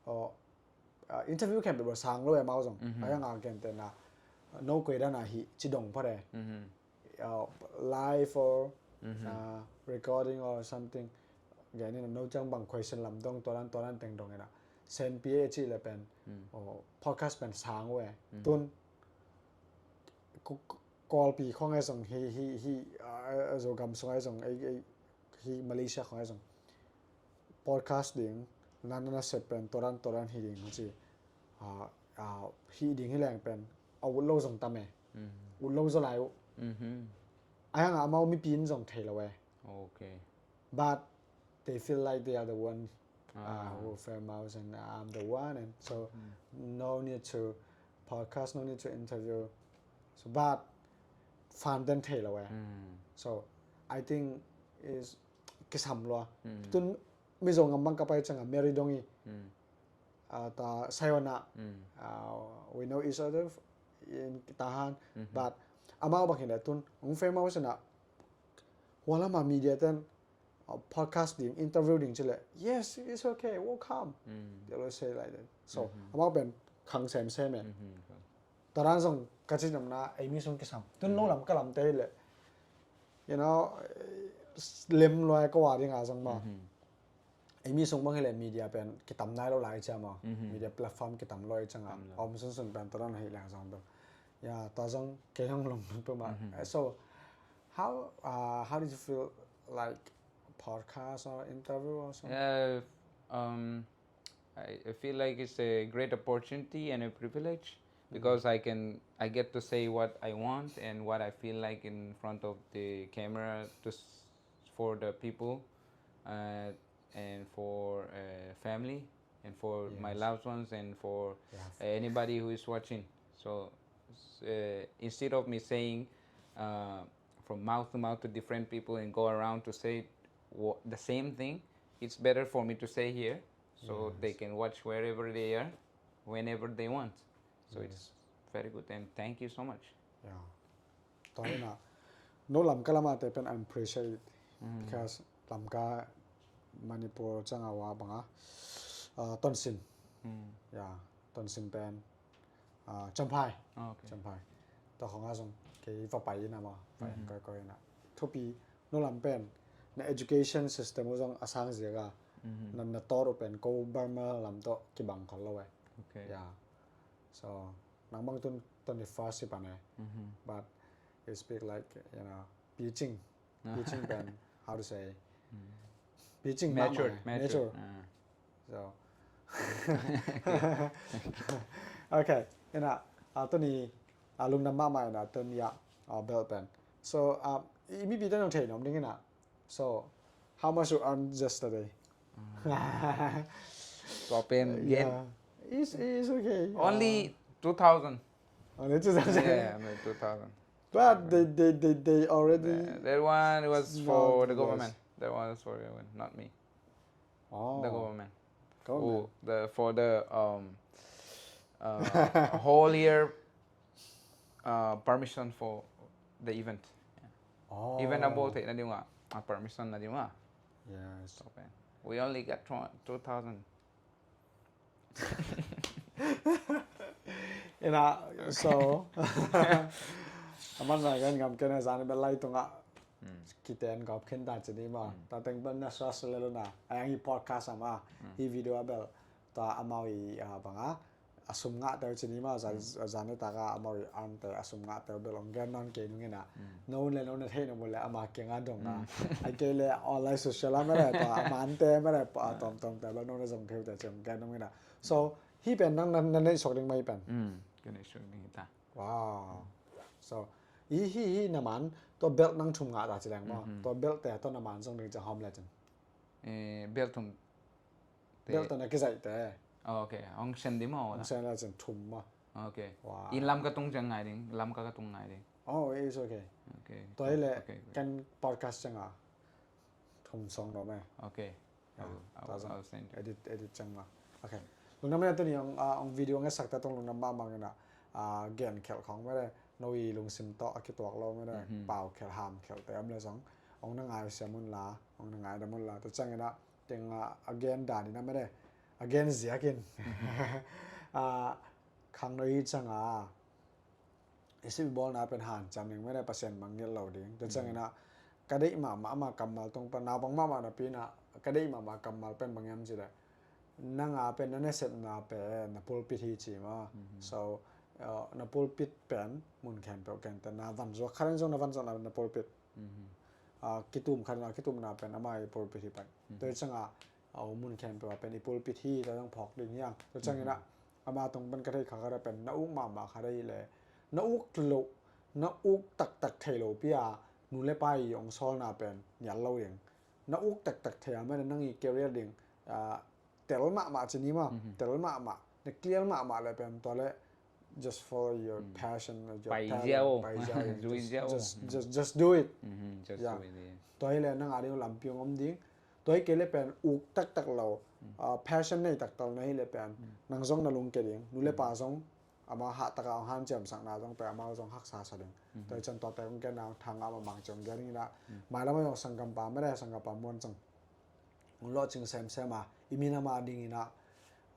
oh, uh, interview khempeuh bel sang lo e amau zong. A hiang a gentehna, no koi dan a hi ci dong pha de. Uh, live or, uh, recording or something. Gen in no ciang bang question lam dong, tua dan, tua dan teng dong ina. Sen pi e ci le pen, oh, podcast pen sang uh e. Tun, ku, ku, Kawlpi khong e zong hi, hi, hi, uh, Zogam sung e zong, ei, ei, hi Malaysia khong e zong. Podcast ding, nan na sep pen, tua dan, tua dan hi ding, ci. Ah, ah, hi ding hi leng pen, a ut lo zong tam e. Ut lo zaw lai uh. A hiang a amau mipi in zong thei lo e. Okay. But they feel like they are the one, uh, who famous and I'm the one, and so no need to podcast, no need to interview. So, but fan ten thei lo e. So, I think is kisam lua. Tun Mizo ngam bang ka pai cianga Mary Dong i, uh, ta Sayona, uh, we know each other in Tahan, but amau bang hileh tun ong famous ina, hua lama media ten, uh, podcast ding, interview ding ci leh, yes, it's okay, welcome. They always say like that. So, amau pen khang semsem e. Tua dan zong ka ci namna, ei mi sung kisam. Tun no lam ka lam te hileh, you know, lem lua e ko a ding a zong ma. Ei mi sung bang hileh media pen kitam nai lo lai cia ma. Media platform kitam lo i cianga. Om sunsun pen tua dan hileh zong pen. Ya, tua zong kei hong lung pen ma. So, how, uh, how did you feel like podcast or interview or something? Yeah, um, I, I feel like it's a great opportunity and a privilege because I can, I get to say what I want and what I feel like in front of the camera to s-, for the people, uh, and for, uh, family and for my loved ones and for, uh, anybody who is watching. So, s-, uh, instead of me saying, uh, from mouth to mouth to different people and go around to say wha-, the same thing, it's better for me to say here so they can watch wherever they are, whenever they want. So it's very good and thank you so much. Yeah. Tua ina, no Lamka lama te pen I'm appreciate it because Lamka, Manipur cianga wa banga, uh, Tonsin. Yeah, Tonsin pen, uh, Champhai. Okay. Champhai. Tua khong a zong kei va pai ina maw, pai in koi koi ina. Thupi, no lam pen na education system uh zong a sang ziak a, na na tawt uh pen ko Burma lam tawh kibang khol lo eh. Okay. Yeah. So nang bang tun twenty first hi pan eh. But you speak like, you know, picing. Picing pen, how to say? Picing Mature, mahmah eh. Mature. So okay, ina, a tuni a lungdam mahmah ina tuni a belt pen. So um, i mipi te nong thei nom ding ina. So how much you earn yesterday? Tua pen gen. Yeah. It's, it's okay. Only two thousand. Only two thousand. Yeah, only two thousand. But they, they, they, they already That one was small for the device. Government. That one was for the government, not me. Oh, The government. Government. Oh, the for the um uh, whole year uh, permission for the event. Yeah. Oh. Event a bawl theihna ding uh a permission na ding uh. Yes. Okay. We only got two thousand. Ina, so a man na kan ngam kena zan bel lai tunga kiten gop khen ta chini ma. Ta teng bel na sas lelo na. Ayang hi podcast ama, hi video a bel ta amau i banga a sum ngah teu chini ma, zan zan taka amau i an te a sum ngah teu bel ong gen non ke nung ina. No le no na thei no le ama ke nga dong na. Ai ke le online social a mele ta amante mele pa tom tom te bel no na zong theu te chong gen nung ina. So hi pen nang nan nan nei sok ding mai pen. Mm. Kena sok ding ta. Wow. So hi hi hi na man to belt nang thum ngah ta chileng ma. To belt te to na man zong ding cha hom le chen. Eh, belt thum. Belt to na kizai te. Oh, okay. Ong sen di mo. Ong sen la chen thum ma. Okay. Wow. In Lamka tung chang ngai ding, Lamka ka tung ngai ding. Oh, it's okay. Okay. To hi le Okay. Kan podcast chang a thum song no me. Okay. Yeah, I'll, I'll, thousand. I'll send. Edit, edit chang ma. Okay. Lungdam na tuni ong, ah, ong video nge sak ta tong lungdam ma mang ina. Ah, gen khel khong mele. No i lungsim to a kituak lo mele. Pau khel ham khel te am le zong. Ong na ngai sia mun la, ong na ngai da mun la. To chang ina teng, ah, a gen dan ina mele. A gen ziakin. Ah, khang no i chang a. I sibawlna pen hanciam ding mene Pasian mangngilh lo ding. Tua ciangin ah ka deih mahmah ama kammal tung pan naupang mahmah napi in ah ka deih mahmah kammal pen bang hiam cih leh nang a pen na nasepna pen na pulpit hi ci maw. So na pulpit pen mun khempeuh kente na van zuak khat in zong na van zuakna pen na pulpit. Kitum khat in ah kitumna pen ama i pulpit hi pen. Tua ciangin ah a om mun khempeuh ah pen i pulpit hi ta zong phawk ding hiang. Tua ciangin ah ama tung pan ka thei kha khat ah pen na uk mahmah khat ahih leh na uk loh na uk taktak thei lo pi a nu le pa i ong sawlna pen nial lo ding. Na uk taktak thei a mene nang i career ding tel mahmah ci ni maw, tel mahmah na clear mahmah leh pen tua leh just follow your passion, your Pai talent, ziau. Pai ziau. Zui Just- ziau. Just, just do it. Just Yeah. do it, yeah. Tua hi leh nang a ding lampi ong om ding. Tua hi kei leh pen uk taktak lo, ah, passion nei taktak na hi leh pen nang zong na lungke ding. Nu le pa zong ama hah taka ong hanciamsakna zong pen amau zong haksa sa ding. Tua hi ciang tuate ong gen na ong thang a mamang ciang gen ding in ah. Mailam a zong sanggampa mene sanggampa muan ciang ong lawhcing semsem a i minam a ding in ah.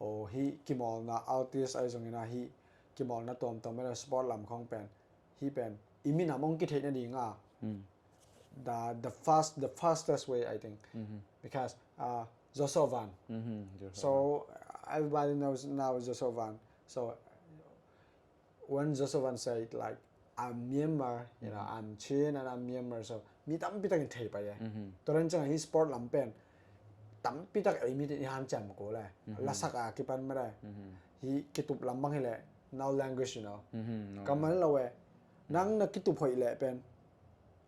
Aw hih kimawlna artist ahi zongin ah hih kimawlna tuamtuam mene sport lam khong pen hih pen i minam ong kitheih nading a the, the fast the fastest way, I think, because uh, Joshua Van. So everybody knows now Joshua Van. So when Joshua Van said like, "I'm Myanmar, you know, I'm Chin and I'm Myanmar," so mi tampi takin thei pai e. Tua dan ciang hih sport lam pen tampi tak ei mi tin i hanciam ko le lasak a kipan mene hih kitup lam bang hi leh now language, you know. Kammal lo e. Nang na kitup hoih leh pen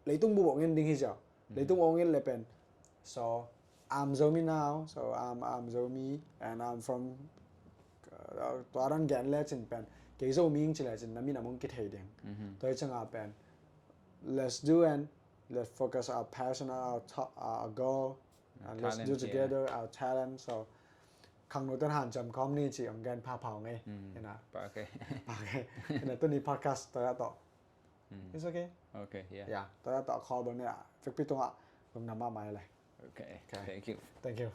leitung bup ong en ding hi cia. Leitung ong en leh pen. So I'm Zomi now. So I'm, I'm Zomi and I'm from, uh, tua dan gen le cin pen kei Zomi ing ci le cin na minam ong kithei ding. Tua hi ciang a pen let's do and let's focus our passion, our, to- our goal, and let's do Talent, yeah. Together our talent. So khangno ten hanciam khawm ni ci ong gen phaphau ngei. Ina. Okay. Okay. Ina tuni podcast tua tawh. It's okay. Okay, yeah. Yeah, tua tawh call bang ni a. Fikpi tunga lungdam mahmah le. Okay. Okay. Thank you. Thank you.